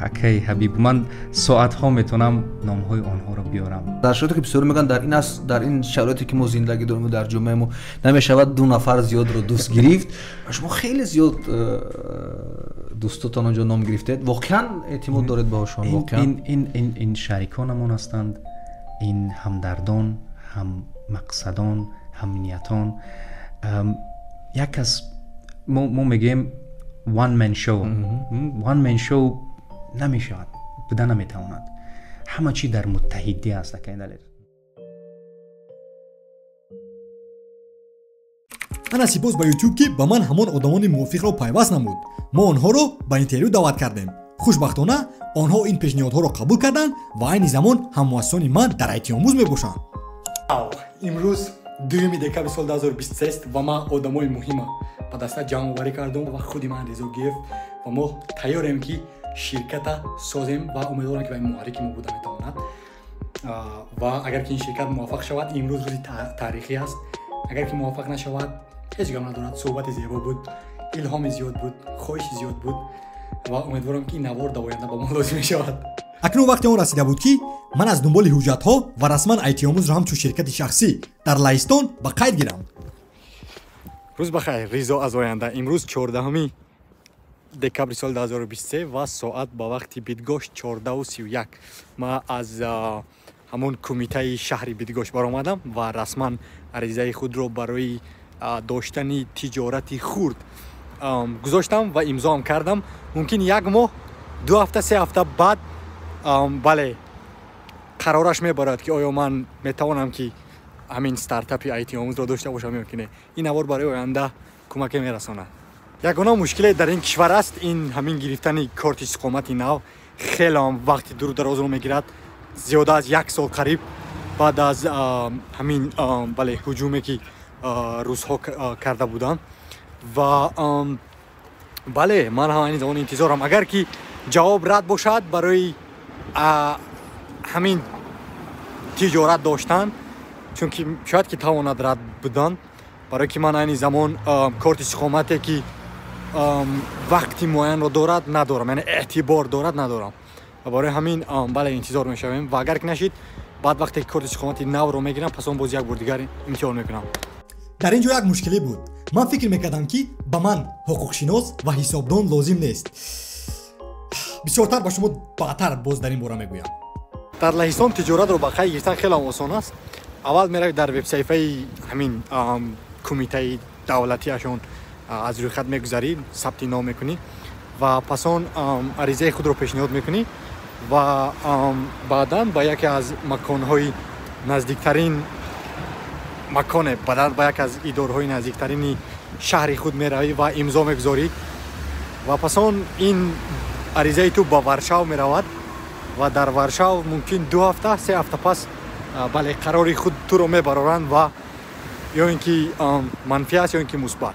акай Ҳабиб. Ман соатҳо метавонам номҳои онҳоро биёрам. Дар шароите ки бисёр мегӯянд, дар ин аст, дар ин шароите ки мо зиндагӣ дорем, дар ҷомеаи мо намешавад ду нафар зиёдро дӯст гирифт. Шумо хеле зиёд дӯстотон онҷо ном гирифтед. Воқеан эътимод доред ба ошон? Воқеан ин шариконамон ҳастанд, ин ҳамдардон, ҳаммақсадон, ҳамниятон. Як кас, мо мегӯем one man show, one man show намешавад, буда наметавонад. Ҳама чӣ дар муттаҳидӣ аст, акай Далер. Ана сипос ба Ютуб, ки ба ман ҳамон одамони мувофиқро пайваст намуд. Мо онҳоро ба интервю даъват кардем. Хушбахтона, онҳо ин пешниҳодҳоро қабул карданд ва айни замон ҳаммуассисони ман дар айтиомӯз мебошанд. Имрӯз 2 декабри соли 2023 ва ман одамои муҳима ба даста ҷамъоварӣ кардам ва худи ман Ризо Гиев, ва мо тайёрем, ки ширката созем, ва умедворам, ки ба ин муҳаррики мо буда метавонад. Ва агар ки ин ширкат муваффақ шавад, имрӯз рӯзи таърихӣ аст. Агар ки муваффақ нашавад, ҳеҷ гап надорад. Суҳбати зебо буд, илҳоми зиёд буд, хоҳиши зиёд буд ва умедворам, ки ин навор дар оянда ба мо лозим мешавад. Акнун вақти он расида буд, ки ман аз дунболи ҳуҷҷатҳо ва расман айтиомӯзро ҳамчун ширкати шахсӣ дар Лаҳистон ба қайд гирам. Рӯз бахайр, Ризо аз оянда. Имрӯз 14 декабри соли 2023 ва соат ба вақти Бидгош 14:31. Ман аз ҳамон кумитаи шаҳри Бидгош баромадам ва расман аризаи худро барои доштани тиҷорати хурд гузоштам ва имзоам кардам. Мумкин як моҳ, 2 ҳафта, 3 ҳафта баъд, бале, қарораш мебарад, ки оё ман метавонам, ки ҳамин стартапи айтиомӯзро дошта бошам ё ки не. Ин навор барои оянда кӯмаке мерасонад. Ягона мушкиле дар ин кишвар аст, ин ҳамин гирифтани корти истиқомати нав хелеам вақти дуру дарозро мегирад, зиёда аз як сол қариб, баъд аз ҳамин, бале, ҳуҷуме, ки русҳо карда буданд. Ва бале, ман ҳам айни замон интизорам, агар ки ҷавоб рад бошад барои ҳамин тиҷорат доштан, чунки шояд ки тавонад рад будан, барое ки ман айни замон корти истиқомате, ки вақти муайянро дорад, надорам, яъне эътибор дорад, надорам. Ва барои ҳамин, бале, интизор мешавем ва агар ки нашид, баъд вақте ки корти истиқомати навро мегирам, пас он боз як бор дигар имтиҳон мекунам. Дар ин ҷо як мушкилӣ буд. Ман фикр мекардам, ки ба ман ҳуқуқшинос ва ҳисобдон лозим нест. Бисёртар ба шумо баъдтар боз дар ин бора мегӯям. Дар Лаҳистон тиҷоратро ба қайд гирифтан хеле осон аст. Аввал меравӣ дар вебсаҳифаи ҳамин кумитаи давлатиашон, аз рӯйхат мегузарӣ, сабти ном мекунӣ ва пас он аризаи худро пешниҳод мекунӣ ва баъдан ба яке аз маконҳои наздиктарин маконе, баъдан ба яке аз идораҳои наздиктарини шаҳри худ меравӣ ва имзо мегузорӣ ва пас он ин аризаи ту ба Варшав меравад ва дар Варшав мумкин 2 ҳафта, 3 ҳафта пас, бале, қарори худ туро мебароранд ва ё ин ки манфӣ аст, ё ин ки мусбат.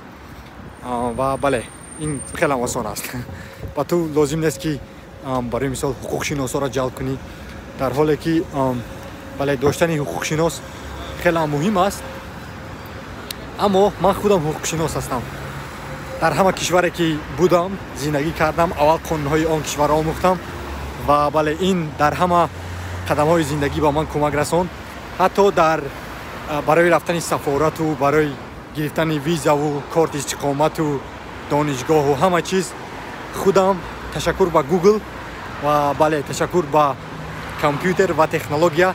Ва бале, ин хеле осон аст. Ба ту лозим нест, ки барои мисол ҳуқуқшиносоро ҷалб кунӣ, дар ҳоле ки, бале, доштани ҳуқуқшинос хеле муҳим аст. Аммо ман худам ҳуқуқшинос ҳастам. Дар ҳама кишваре, ки будам, зиндагӣ кардам, аввал қонунҳои он кишварро омӯхтам ва бале, ин дар ҳама қадамҳои зиндагӣ ба ман кӯмак расонд, ҳатто дар барои рафтани сафорату барои гирифтани визаву корти истиқомату донишгоҳу ҳама чиз худам. Ташаккур ба Гугл ва бале, ташаккур ба компютер ва технология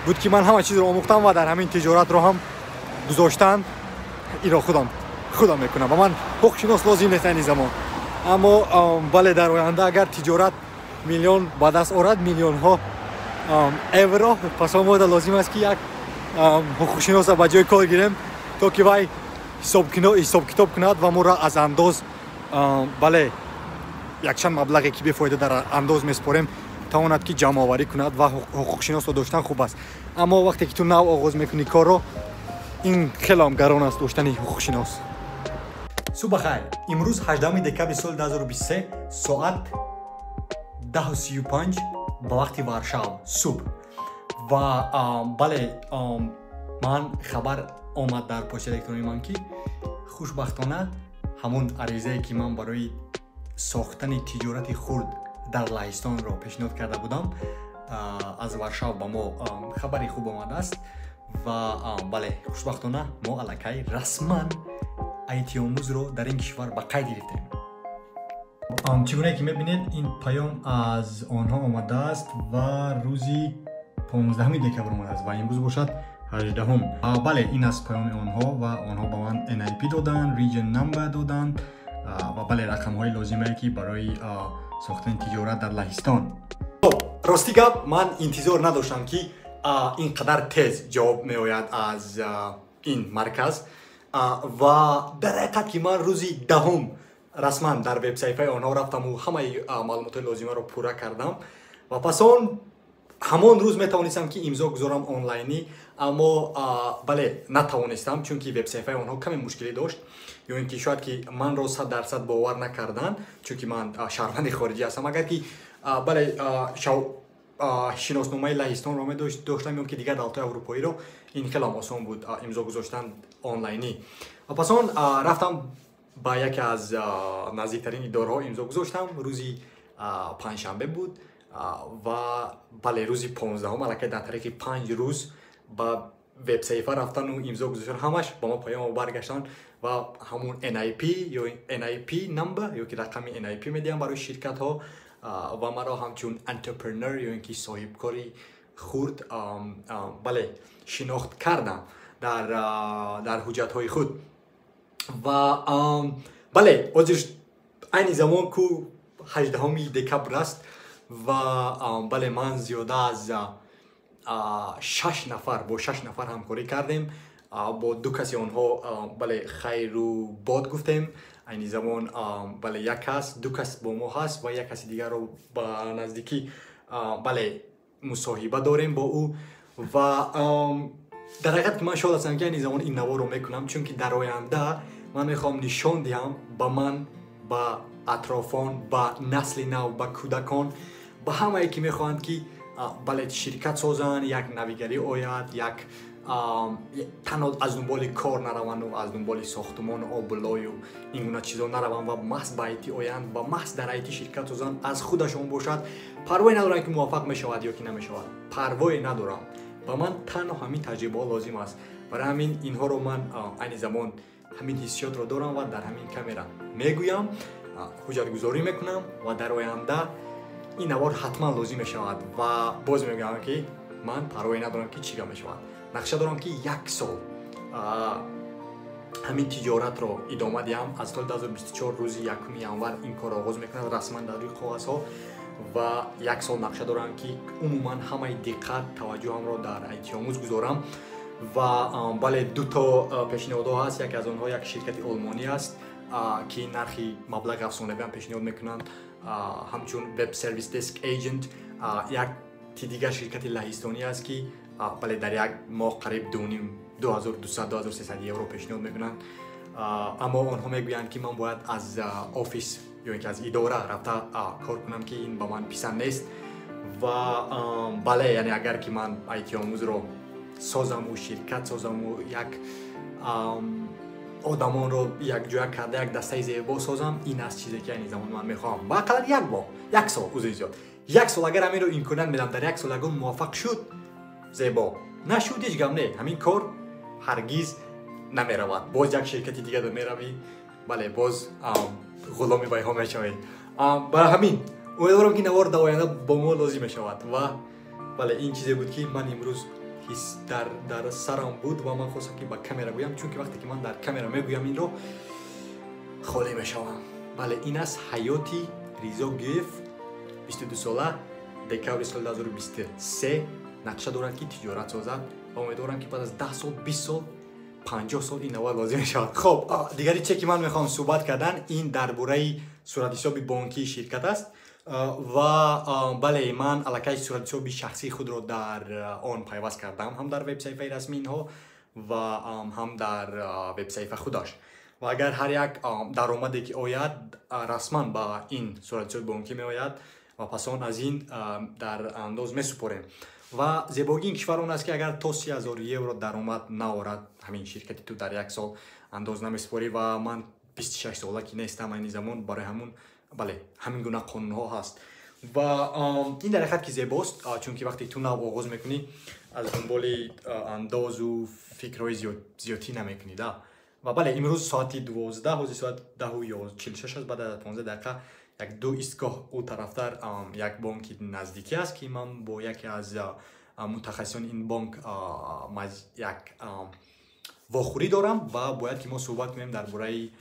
буд, ки ман ҳама чизро омӯхтам ва дар ҳамин тиҷоратро ҳам гузоштан инро худам мекунам ва ман ҳуқуқшинос лозим нест айни замон. Аммо бале, дар оянда агар тиҷорат миллион ба даст орад, миллионҳо евро, пас омода лозим аст, ки як ҳуқуқшиноса ба ҷои кор гирем, то ки вай ҳисобкитоб кунад ва моро аз андоз, бале, якчанд маблағе, ки бефоида дар андоз месупорем, тавонад ки ҷамъоварӣ кунад. Ва ҳуқуқшиносро доштан хуб аст, аммо вақте ки ту нав оғоз мекунӣ корро Ин хелам гарон аст доштани ҳуқуқшинос. Субҳ бахайр. Имрӯз 18 декабри соли 2023, соат 10:35 ба вақти Варшав, субҳ. Ва бале, ман хабар омад дар почтаи электронии ман, ки хушбахтона ҳамон аризае, ки ман барои сохтани тиҷорати хурд дар Лаҳистонро пешниҳод карда будам, аз Варшав ба мо хабари хуб омадааст. Ва бале, хушбахтона мо аллакай расман айтиомӯзро дар ин кишвар ба қайд гирифтем. Чӣ гунае ки мебинед, ин паём аз онҳо омадааст ва рӯзи 15 декабр омадааст ва имрӯз бошад 18-ум. Бале, ин аст паёми онҳо ва онҳо ба ман NIP доданд, region number доданд ва бале, рақамҳои лозимае, ки барои сохтани тиҷорат дар Лаҳистон. Хоб, рости гап, ман интизор надоштам, ки ин қадар тез ҷавоб меояд аз ин марказ. Ва дар ҳақиқат, ки ман рӯзи 10-ум расман дар вебсаҳифаи онҳо рафтаму ҳамаи маълумотҳои лозимаро пурра кардам ва пас он ҳамон рӯз метавонистам, ки имзо гузорам онлайнӣ, аммо бале, натавонистам, чунки вебсаҳифаи онҳо каме мушкилӣ дошт ё ин ки шояд ки манро 100% бовар накарданд, чунки ман шаҳрванди хориҷӣ ҳастам. Агар ки бале, шиносномаи Лаҳистонро медоштам ё ки дигар давлатҳои аврупоиро, ин хелам осон буд имзо гузоштан онлайнӣ. Ва пас он рафтам ба яке аз наздиктарин идораҳо, имзо гузоштам. Рӯзи панҷшанбе буд ва бале, рӯзи 15-ум аллакай дар тариқи 5 рӯз ба вебсаҳифа рафтану имзо гузоштан, ҳамаш ба мо паёмо баргаштанд ва ҳамун NIP ё NIP number ё ки рақами NIP медиҳам барои ширкатҳо ва маро ҳамчун entrepreneur ё ин ки соҳибкори хурд, бале, шинохт кардам дар ҳуҷҷатҳои худ. Ва бале, ҳозир айни замон ку 18 декабр аст ва бале, ман зиёда аз шаш нафар, бо шаш нафар ҳамкорӣ кардем. Бо ду каси онҳо, бале, хайру бод гуфтем. Айни замон, бале, як кас, ду кас бо мо ҳаст ва як каси дигарро ба наздикӣ, бале, мусоҳиба дорем бо ӯ. Ва дар ҳақиқат, ки ман шод ҳастам, ки айни замон ин наворро мекунам, чунки дар оянда ман мехоҳам нишон диҳам ба ман, ба атрофон, ба насли нав, ба кӯдакон, ба ҳамае, ки мехоҳанд, ки бале, ширкат созанд, як навигарӣ ояд, як танҳо аз дунболи кор нараванду аз дунболи сохтумону обу лою ин гуна чизо нараванд ва маҳз ба айти оянд ва маҳз дар айти ширкат созанд, аз худашон бошад. Парвое надорам, ки муваффақ мешавад ё ки намешавад, парвое надорам. Ба ман танҳо ҳамин таҷрибаҳо лозим аст. Барои ҳамин инҳоро ман айни замон ҳамин ҳиссиётро дорам ва дар ҳамин камера мегӯям, ҳуҷҷатгузорӣ мекунам ва дар оянда ин навор ҳатман лозим мешавад. Ва боз мегӯям, ки ман парвое надорам, ки чӣ гап мешавад. Нақша дорам, ки як сол ҳамин тиҷоратро идома диҳам. Аз соли 2024 рӯзи 1 январ ин корро оғоз мекунад расман дар рӯи коғазҳо ва як сол нақша дорам, ки умуман ҳамаи диққат, таваҷҷӯҳамро дар айтиомӯз гузорам. Ва бале, дуто пешниҳодҳо ҳаст. Яке аз онҳо як ширкати олмонӣ аст, ки нархи маблағи афсонавиам пешниҳод мекунанд ҳамчун web service desk agent. Якти дигар ширкати лаҳистонӣ аст, ки бале, дар як моҳ қариб дуним, 2200, 2300 евро пешниҳод мекунанд, аммо онҳо мегӯянд, ки ман бояд аз офис ё ин ки аз идора рафта кор кунам, ки ин ба ман писанд нест. Ва бале, яъне агар ки ман айтиомӯзро созаму ширкат созаму як одамонро якҷоя карда, як дастаи зебо созам, ин аст чизе, ки айни замон ман мехоҳам. Ба ақаллан як моҳ, як сол, узри зиёд, як сол агар ҳаминро имконият медам, дар як сол ягон муваффақ шуд, зебо, нашуд, ҳеҷ гап не, ҳамин кор ҳаргиз намеравад. Боз як ширкати дигар меравӣ, бале, боз ғуломи вайҳо мешавӣ. Барои ҳамин умедворам, ки навор дар оянда бо мо лозим мешавад. Ва бале, ин чизе буд, ки ман имрӯз ҳис дар сарам буд ва ман хостам, ки ба камера гӯям, чунки вақте ки ман дар камера мегӯям, инро холӣ мешавам. Бале, ин аст ҳаёти Ризо Гӯев, 22 сола, декабри соли 2023 нақша дорад, ки тиҷорат созад ва умедворам, ки баъд аз 10 сол, 20 сол, 50 сол ин навор лозим мешавад. Хоб, дигари чизе, ки ман мехоҳам суҳбат кардан, ин дар бораи суратҳисоби бонкии ширкат аст. Ва бале, ман аллакай суратҳисоби шахсии худро дар он пайваст кардам, ҳам дар вебсайфаи расмии инҳо. ва ҳам дар вебсаҳифа худаш. Ва агар ҳар як даромаде ки ояд, расман ба ин суратҳисоби бонкӣ меояд ва пас он аз ин дар андоз месупорем. Ва зебогии ин кишвар он аст, ки агар то 30 000 евро даромад наорад ҳамин ширкати ту дар як сол, андоз намесупорӣ. Ва ман 26 сола ки нестам айни замон, барои ҳамун, бале, ҳамин гуна қонунҳо ҳаст. Ва ин дар ҳақиқат ки зебост, чунки вақте ту нав оғоз мекунӣ, аз дунболи андозу фикрҳои зиёдтӣ намекунӣ да. Ва бале, имрӯз соати 12, ҳозир соат 10:46 аст, баъд аз 15 дақиқа як ду истгоҳ ӯ тарафтар як бонки наздикӣ аст, ки ман бо яке аз мутахассисони ин бонк як вохӯрӣ дорам ва бояд ки мо суҳбат кунем дар бораи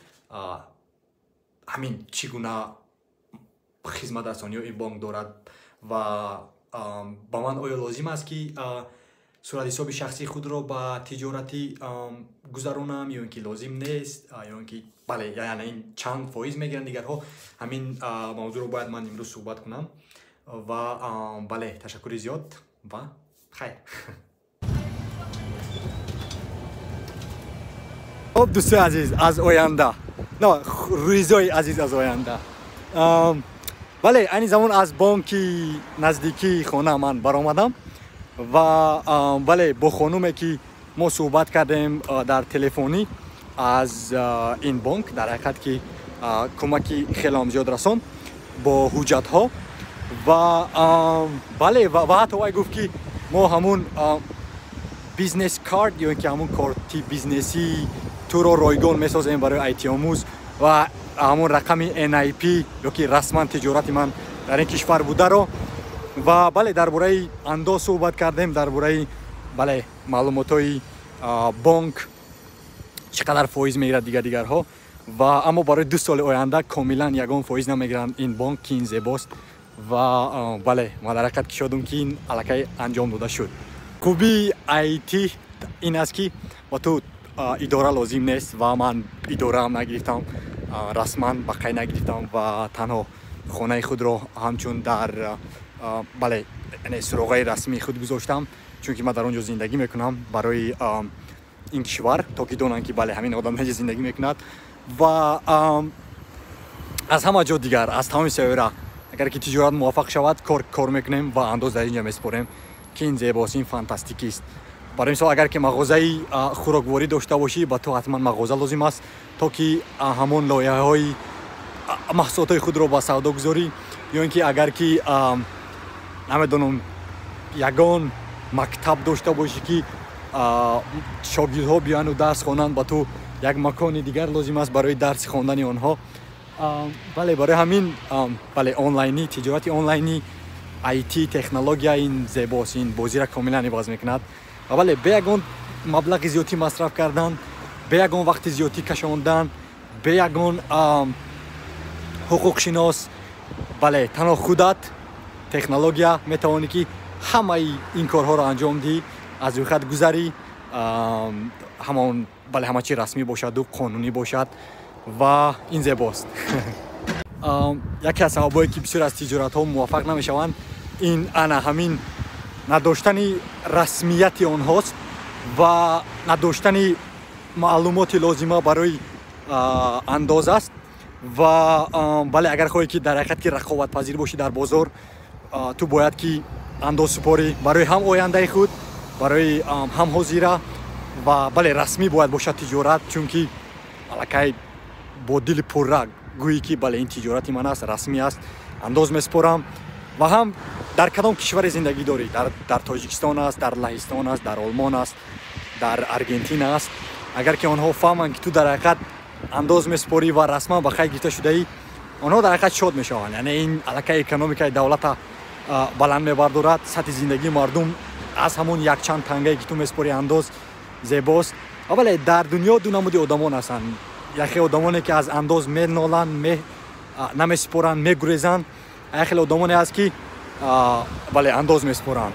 ҳамин чӣ гуна хизматрасониҳо ин бонк дорад ва ба ман оё лозим аст, ки суратҳисоби шахсии худро ба тиҷоратӣ гузаронам ё ин ки лозим нест, ё ин ки, бале, яъне ин чанд фоиз мегиранд дигарҳо. Ҳамин мавзӯъро бояд ман имрӯз суҳбат кунам. Ва бале, ташаккури зиёд ва хайр. Хоб, дӯстои азиз аз оянда, на рӯизои азиз аз оянда, бале, айни замон аз бонки наздикии хона ман баромадам ва, бале, бо хонуме ки мо суҳбат кардем дар телефонӣ аз ин бонк, дар ҳақиқат ки кӯмаки хелеам зиёд расонд бо ҳуҷҷатҳо. Ва, бале, ва ҳатто вай гуфт, ки мо ҳамун бизнес карт ё ин ки ҳамун корти бизнесии туро ройгон месозем барои айтиомӯз ва ҳамун рақами NIP ё ки расман тиҷорати ман дар ин кишвар бударо. Ва, бале, дар бораи андоз суҳбат кардем, дар бораи, бале, маълумотҳои бонк, чӣ қадар фоиз мегирад, дигар дигарҳо. Ва аммо барои 2 соли оянда комилан ягон фоиз намегиранд ин бонк, ки ин зебост. Ва, бале, ман дар ҳақиқат кишодум, ки ин аллакай анҷом дода шуд. Хубии IT ин аст, ки ба ту идора лозим нест ва ман идораам нагирифтам, расман ба қайд нагирифтам ва танҳо хонаи худро ҳамчун дар, бале, суроғаи расмии худ гузоштам, чунки ман дар он ҷо зиндагӣ мекунам, барои ин кишвар, то ки донанд, ки, бале, ҳамин одам наҷа зиндагӣ мекунад. Ва аз ҳама ҷо дигар, аз тамоми сайёра, агар ки тиҷорат муваффақ шавад, кор мекунем ва андоз дар ин ҷо месупорем, ки ин зебост, ин фантастикист. Барои мисол, агар ки мағозаи хӯрокворӣ дошта бошӣ, ба ту ҳатман мағоза лозим аст, то ки ҳамон лоиҳаҳои маҳсулотҳои худро ба савдо гузорӣ, ё ин ки агар ки, намедонам, ягон мактаб дошта бошӣ, ки шогирдҳо биёяну дарс хонанд, ба ту як макони дигар лозим аст барои дарси хондани онҳо. Бале, барои ҳамин, бале, онлайнӣ, тиҷорати онлайнӣ, IT, технология ин зебост, ин бозиро комилан иваз мекунад. Ва, бале, бе ягон маблағи зиёдтӣ масраф кардан, бе ягон вақти зиёдтӣ кашондан, бе ягон ҳуқуқшинос, бале, танҳо худат, технология, метавонӣ ки ҳамаи ин корҳоро анҷом диҳӣ, аз рӯйхат гузарӣ, ҳамон, бале, ҳама чи расмӣ бошаду қонунӣ бошад ва ин зебост. Яке аз сабабҳое, ки бисёр аз тиҷоратҳо муваффақ намешаванд, ин ана ҳамин надоштани расмияти онҳост ва надоштани маълумоти лозима барои андоз аст. Ва, бале, агар хоҳӣ, ки дар ҳақиқат ки рақобатпазир бошӣ дар бозор, ту бояд ки андоз супорӣ барои ҳам ояндаи худ, барои ҳам ҳозира. Ва, бале, расмӣ бояд бошад тиҷорат, чунки аллакай бо дили пурра гӯӣ, ки, бале, ин тиҷорати ман аст, расмӣ аст, андоз месупорам. Ва ҳам дар кадом кишваре зиндагӣ дорӣ, дар Тоҷикистон аст, дар Лаҳистон аст, дар Олмон аст, дар Аргентина аст, агар ки онҳо фаҳманд, ки ту дар ҳақиқат андоз месупорӣ ва расман ба қайд гирифта шудаӣ, онҳо дар ҳақиқат шод мешаванд. Яъне ин аллакай экономикаи давлата баланд мебардорад, сатҳи зиндагии мардум аз ҳамон якчанд тангае, ки ту месупорӣ андоз, зебост. Ва, бале, дар дунё ду намуди одамон ҳастанд: яхе одамоне, ки аз андоз меноланд, намесупоранд, мегурезанд, яхеле одамоне ҳаст, ки, бале, андоз месупоранд.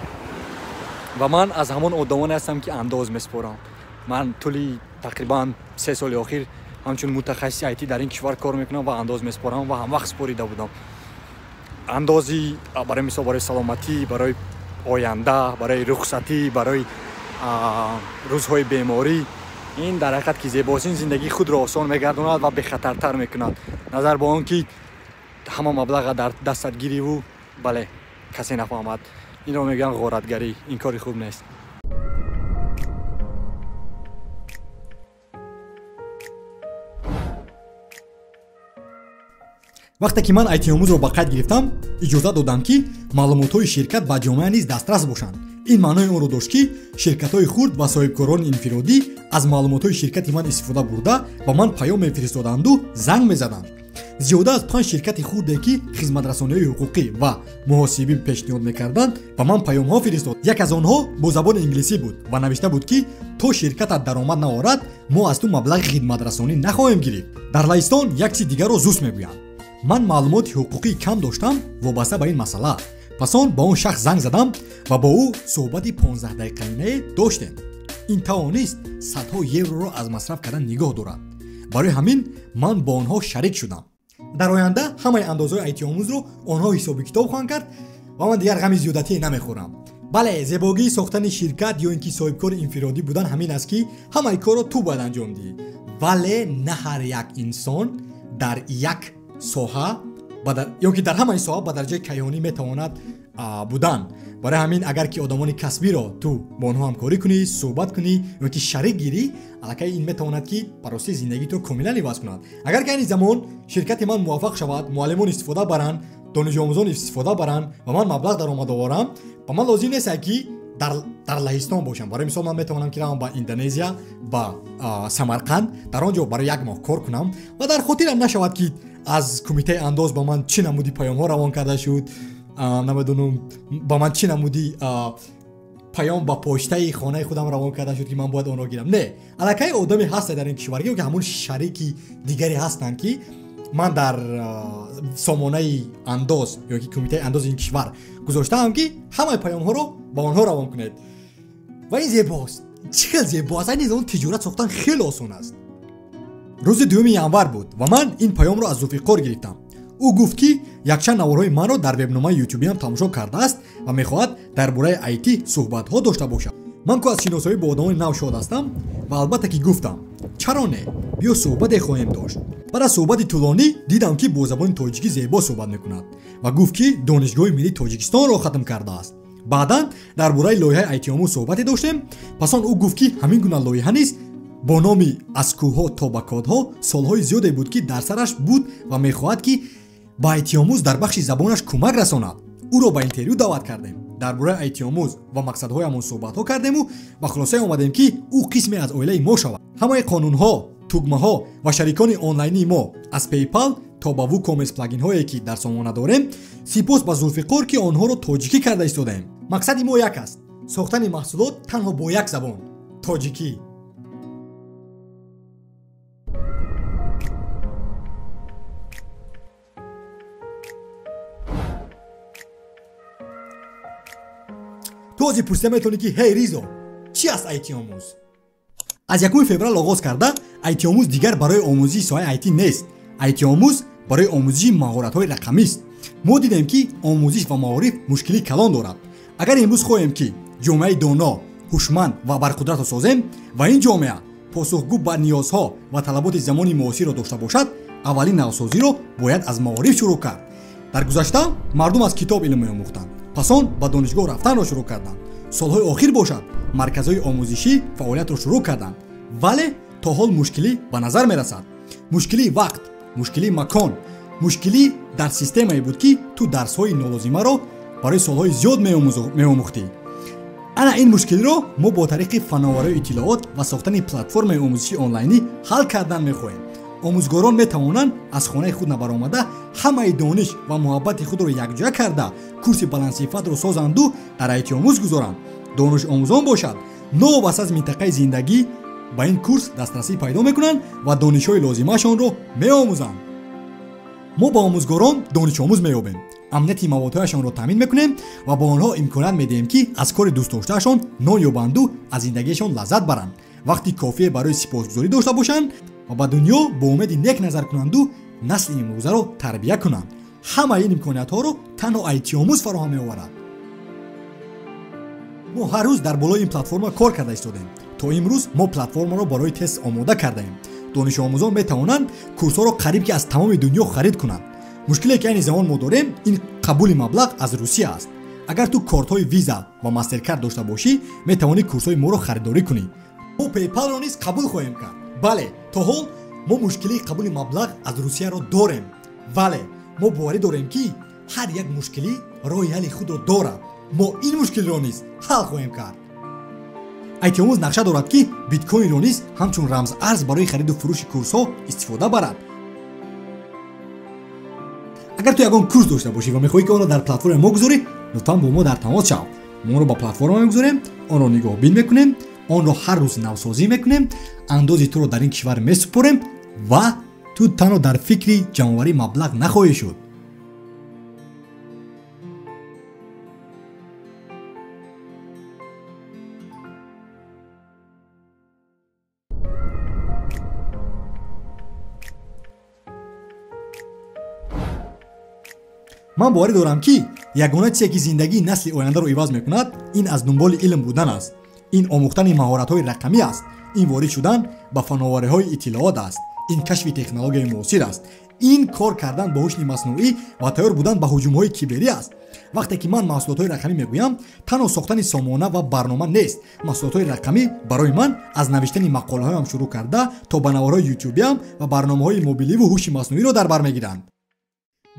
Ва ман аз ҳамон одамоне ҳастам, ки андоз месупорам. Ман тӯли тақрибан 3 соли охир ҳамчун мутахассиси IT дар ин кишвар кор мекунам ва андоз месупорам ва ҳамвақт супорида будам андози, барои мисол, барои саломатӣ, барои оянда, барои рухсатӣ, барои Рӯзҳои беморӣ ин дар ҳақиқат ки зебост. Ин зиндагии худро осон мегардонад ва бехатартар мекунад, назар ба он ки ҳама маблаға дар дастат гириву бале касе нафаҳмад. Инро мегӯянд ғоратгарӣ. Ин кори хуб нест. Вақте ки ман айтиомӯзро ба қайд гирифтам, иҷозат додам, ки маълумотҳои ширкат ба ҷомеа низ дастрас бошанд. Ин маънои онро дошт, ки ширкатҳои хурд ва соҳибкорони инфиродӣ аз маълумотҳои ширкати ман истифода бурда ба ман паём мефиристоданду занг мезаданд. Зиёда аз 5 ширкати хурде, ки хизматрасониҳои ҳуқуқӣ ва муҳосибӣ пешниҳод мекарданд, ба ман паёмҳо фиристод. Як аз онҳо бо забони инглисӣ буд ва навишта буд, ки то ширкатат даромад наорад, мо аз ту маблағи хидматрасонӣ нахоҳем гирифт. Дар Лаҳистон як чизи дигарро зуст мегӯянд. Ман маълумоти ҳуқуқӣ кам доштам вобаста ба ин масъала. Пас он ба он шахс занг задам ва бо ӯ суҳбати 15 дақиқаинае доштем. Ин тавонист садҳо евроро аз масраф кардан нигоҳ дорад. Барои ҳамин ман бо онҳо шарик шудам. Дар оянда ҳамаи андозҳои айтиомӯзро онҳо ҳисоби китоб хоҳанд кард ва ман дигар ғами зиёдатие намехӯрам. Бале, зебогии сохтани ширкат ё ин ки соҳибкори инфиродӣ будан ҳамин аст, ки ҳамаи корро ту бояд анҷом диҳӣ. Вале на ҳар як инсон дар як соҳа ё ки дар ҳамаи соҳа ба дараҷаи кайҳонӣ метавонад будан. Барои ҳамин агар ки одамони касбиро ту бо онҳо ҳамкорӣ кунӣ, суҳбат кунӣ ё ки шарик гирӣ, аллакай ин метавонад, ки ба ростӣ зиндагии туро комилан иваз кунад. Агар ки айни замон ширкати ман муваффақ шавад, муаллимон истифода баранд, донишҷӯомӯзон истифода баранд ва ман маблағ даромад оварам, ба ман лозим нест, ки дар Лаҳистон бошам. Барои мисол, ман метавонам, ки равам ба Индонезия, ба Самарқанд, дар он ҷо барои як моҳ кор кунам ва дар хотирам нашавад, ки аз кумитаи андоз ба ман чӣ намуди паёмҳо равон карда шуд, намедонам, ба ман чӣ намуди паём ба почтаи хонаи худам равон карда шуд, ки ман бояд онро гирам. Не, аллакай одаме ҳаста дар ин кишвар ки ҳамон шарики дигаре ҳастанд, ки ман дар сомонаи андоз ё ки кумитаи андози ин кишвар гузоштаам, ки ҳамаи паёмҳоро ба онҳо равон кунед. Ва ин зебост, чӣ хел зебост. Айни замон тиҷорат сохтан хеле осон аст. Рӯзи 2 январ буд ва ман ин паёмро аз Зулфиқор гирифтам. Ӯ гуфт, ки якчанд наворҳои манро дар вебномаи ютубиам тамошо кардааст ва мехоҳад дар бораи айти суҳбатҳо дошта бошад. Ман ку аз шиносоӣ бо одамони нав шод ҳастам ва албатта ки гуфтам: чаро не, биё суҳбате хоҳем дошт. Баъд аз суҳбати тӯлонӣ дидам, ки бо забони тоҷикӣ зебо суҳбат мекунад ва гуфт, ки Донишгоҳи миллии Тоҷикистонро хатм кардааст. Баъдан дар бораи лоиҳаи айтиомӯз суҳбате доштем. Пас он ӯ гуфт, ки ҳамин гуна лоиҳа низ бо номи «Аз кӯҳҳо то ба кодҳо» солҳои зиёде буд, ки дар сараш буд ва мехоҳад, ки ба айтиомӯз дар бахши забонаш кӯмак расонад. Ӯро ба интервю даъват кардем, дар бораи айтиомӯз ва мақсадҳоямон суҳбатҳо кардему ба хулосае омадем, ки ӯ қисме аз оилаи мо шавад. Ҳамаи қонунҳо, тугмаҳо ва шарикони онлайнии мо, аз PayPal то ба WooCommerce плагинҳое, ки дар сомона дорем, сипос ба Зулфиқор, ки онҳоро тоҷикӣ карда истодаем. Мақсади мо як аст: сохтани маҳсулот танҳо бо як забон — тоҷикӣ. Ту ҳозир пурсида метавонӣ, ки ҳей, Ризо, чӣ аст айтиомӯз? Аз 1 феврал оғоз карда, айтиомӯз дигар барои омӯзиши соҳаи айти нест. Айтиомӯз барои омӯзиши маҳоратҳои рақамист. Мо дидем, ки омӯзиш ва маориф мушкилии калон дорад. Агар имрӯз хоҳем, ки ҷомеаи доно, ҳушманд ва барқудратро созем ва ин ҷомеа посухгӯ ба ниёзҳо ва талаботи замони муосирро дошта бошад, аввалин навсозиро бояд аз маориф шурӯъ кард. Дар гузашта мардум аз китоб илм меомӯхтанд, пас он ба донишгоҳ рафтанро шурӯъ карданд. Солҳои охир бошад, марказҳои омӯзишӣ фаъолиятро шурӯъ карданд, вале то ҳол мушкилӣ ба назар мерасад: мушкилии вақт, мушкилии макон, мушкилӣ дар системае буд, ки ту дарсҳои нолозимаро барои солҳои зиёд меомӯхтӣ. Ана ин мушкилиро мо бо тариқи фановариҳои иттилоот ва сохтани платформаи омӯзишии онлайнӣ ҳал кардан мехоҳем. Омӯзгорон метавонанд аз хонаи худ набаромада, ҳамаи дониш ва муҳаббати худро якҷоя карда, курси баландсифатро созанду дар айтиомӯз гузоранд. Донишомӯзон бошад, новобаста аз минтақаи зиндагӣ, ба ин курс дастрасӣ пайдо мекунанд ва донишҳои лозимаашонро меомӯзанд. Мо ба омӯзгорон донишомӯз меёбем, амнияти маводҳояшонро таъмин мекунем ва ба онҳо имконият медиҳем, ки аз кори дӯстдоштаашон нон ёбанду аз зиндагиашон лаззат баранд, вақти кофие барои сипосгузорӣ дошта бошанд ва ба дунё бо умеди нек назар кунанду насли имрӯзаро тарбия кунанд. Ҳамаи ин имкониятҳоро танҳо айтиомӯз фароҳам меоварад. Мо ҳар рӯз дар болои ин платформа кор карда истодем. То имрӯз мо платформаро барои тест омода кардаем. Донишомӯзон метавонанд курсҳоро қариб ки аз тамоми дунё харид кунанд. Мушкиле ки айни замон мо дорем ин қабули маблағ аз Русия аст. Агар ту кортҳои Visa ва Mastercard дошта бошӣ, метавонӣ курсҳои моро харидорӣ кунӣ. Мо PayPal-ро низ қабул хоҳем кард. Бале, то ҳол мо мушкилии қабули маблағ аз Русияро дорем. Вале мо боварӣ дорем, ки ҳар як мушкилӣ роҳи ҳалли худро дорад. Мо ин мушкилро низ ҳал хоҳем кард. Айтиомӯз нақша дорад, ки биткоинро низ ҳамчун рамзарз барои хариду фурӯши курсҳо истифода барад. Агар ту ягон курс дошта бошӣ ва мехоҳӣ, ки онро дар платформаи мо гузорӣ, лутфан бо мо дар тамос шав. Мо онро ба платформа мегузорем, онро нигоҳбин мекунем, онро ҳар рӯз навсозӣ мекунем, андози туро дар ин кишвар месупорем ва ту танҳо дар фикри ҷамъоварии маблағ нахоҳӣ шуд. Ман боварӣ дорам, ки ягона чизе, ки зиндагии насли ояндаро иваз мекунад, ин аз дунболи илм будан аст. Ин омӯхтани маҳоратҳои рақамӣ аст. Ин ворид шудан ба фановариҳои иттилоот аст. Ин кашфи технологияи муосир аст. Ин кор кардан бо ҳушни маснуӣ ва тайёр будан ба ҳуҷумҳои киберӣ аст. Вақте ки ман маҳсулотҳои рақамӣ мегӯям, танҳо сохтани сомона ва барнома нест. Маҳсулотҳои рақамӣ барои ман аз навиштани мақолаҳоям шурӯъ карда то ба наворҳои ютубиам ва барномаҳои мобиливу ҳуши маснуиро дар бар мегиранд.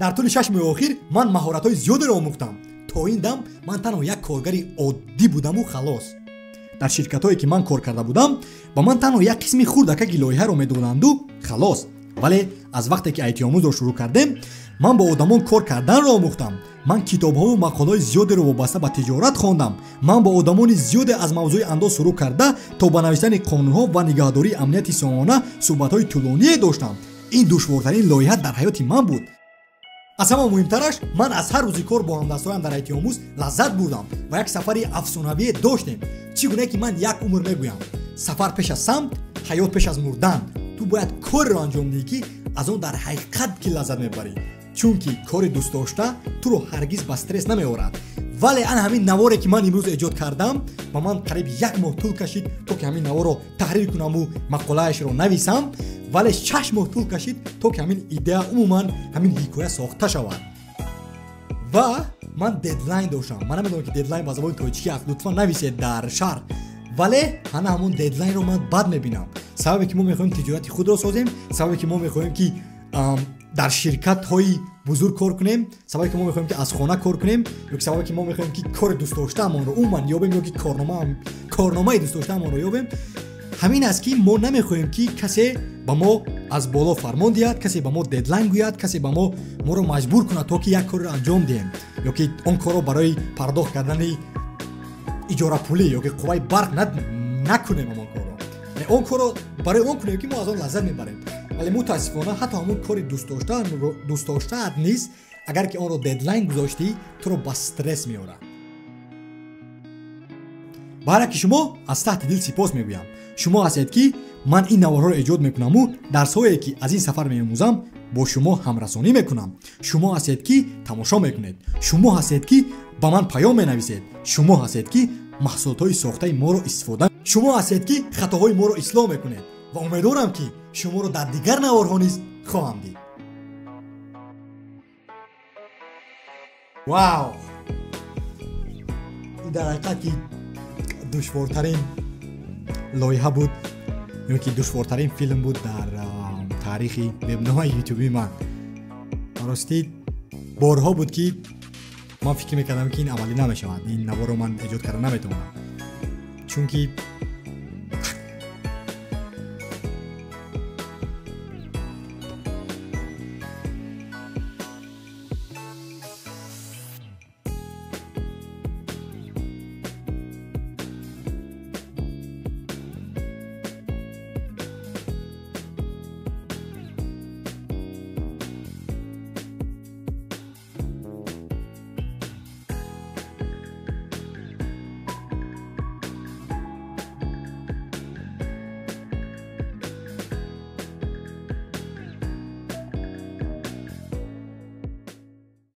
Дар тӯли 6 моҳи охир ман маҳоратҳои зиёдеро омӯхтам. То ин дам ман танҳо як коргари оддӣ будаму халос. Дар ширкатҳое, ки ман кор карда будам, ба ман танҳо як қисми хурдакаки лоиҳаро медоданду халос. Вале аз вақте ки айтиомӯзро шурӯъ кардем, ман бо одамон кор карданро омӯхтам. Ман китобҳову мақолаҳои зиёдеро вобаста ба тиҷорат хондам. Ман бо одамони зиёде аз мавзӯи андоз шурӯъ карда то ба навиштани қонунҳо ва нигаҳдории амнияти сомона суҳбатҳои тӯлоние доштам. Ин душвортарин лоиҳа дар ҳаёти ман буд. Аз ҳама муҳимтараш, ман аз ҳар рӯзи кор бо ҳамдастҳоям дар айтиомӯз лаззат бурдам ва як сафари афсонавие доштем. Чӣ гуна ки ман як умр мегӯям: сафар пеш аз самт, ҳаёт пеш аз мурдан. Ту бояд кореро анҷом диҳӣ, ки аз он дар ҳақиқат ки лаззат мебарӣ, чунки кори дӯстдошта туро ҳаргиз ба стресс намеорад. Вале ан ҳамин наворе, ки ман имрӯз эҷод кардам, ба ман қариб як моҳ тӯл кашид, то ки ҳамин наворро таҳрир кунаму мақолаашро нависам. Вале 6 моҳ тӯл кашид, то ки ҳамин идея, умуман ҳамин ҳикоя сохта шавад. Ва ман дедлайн доштам. Ман намедонам, ки дедлайн ба забони тоҷикӣ аст, лутфан нависед дар шарҳ. Вале ҳана ҳамон дедлайнро ман бад мебинам. Сабабе ки мо мехоҳем тиҷорати худро созем, сабабе ки мо мехоҳем, ки дар ширкатҳои бузург кор кунем, сабабе ки мо мехоҳем, ки аз хона кор кунем, ё ки сабабе ки мо мехоҳем, ки кори дӯстдоштаамонро умуман ёбем, ё ки корномаи дӯстдоштаамонро ёбем, ҳамин аст, ки мо намехоҳем, ки касе ба мо аз боло фармон диҳад, касе ба мо дедлайн гӯяд, касе ба моро маҷбур кунад, то ки як корро анҷом диҳем, ё ки он корро барои пардохт кардани иҷорапулӣ ё ки қувваи барқ накунем. Ҳамон корро, он корро барои он кунем, ки мо аз он лаззат мебарем. Вале мутаассифона ҳатто ҳамон кори дӯстдоштаат низ, агар ки онро дедлайн гузоштӣ, туро ба стресс меорад. Ба ҳар яки шумо аз таҳти дил сипос мегӯям. Шумо ҳастед, ки ман ин наворҳоро эҷод мекунаму дарсҳое, ки аз ин сафар меомӯзам, бо шумо ҳамрасонӣ мекунам. Шумо ҳастед, ки тамошо мекунед. Шумо ҳастед, ки ба ман паём менависед. Шумо ҳастед, ки маҳсулотҳои сохтаи моро истифода, шумо ҳастед, ки хатоҳои моро ислоҳ мекунед. Ва умедворам, ки шуморо дар дигар наворҳо низ хоҳам дид. Вау, ин дар ҳақиқат ки душвортарин лоиҳа буд ё ки душвортарин филм буд дар таърихи вебномаи ютубии ман. Ростӣ, борҳо буд, ки ман фикр мекардам, ки ин амалӣ намешавад, ин наворро ман эҷод карда наметавонам, чунки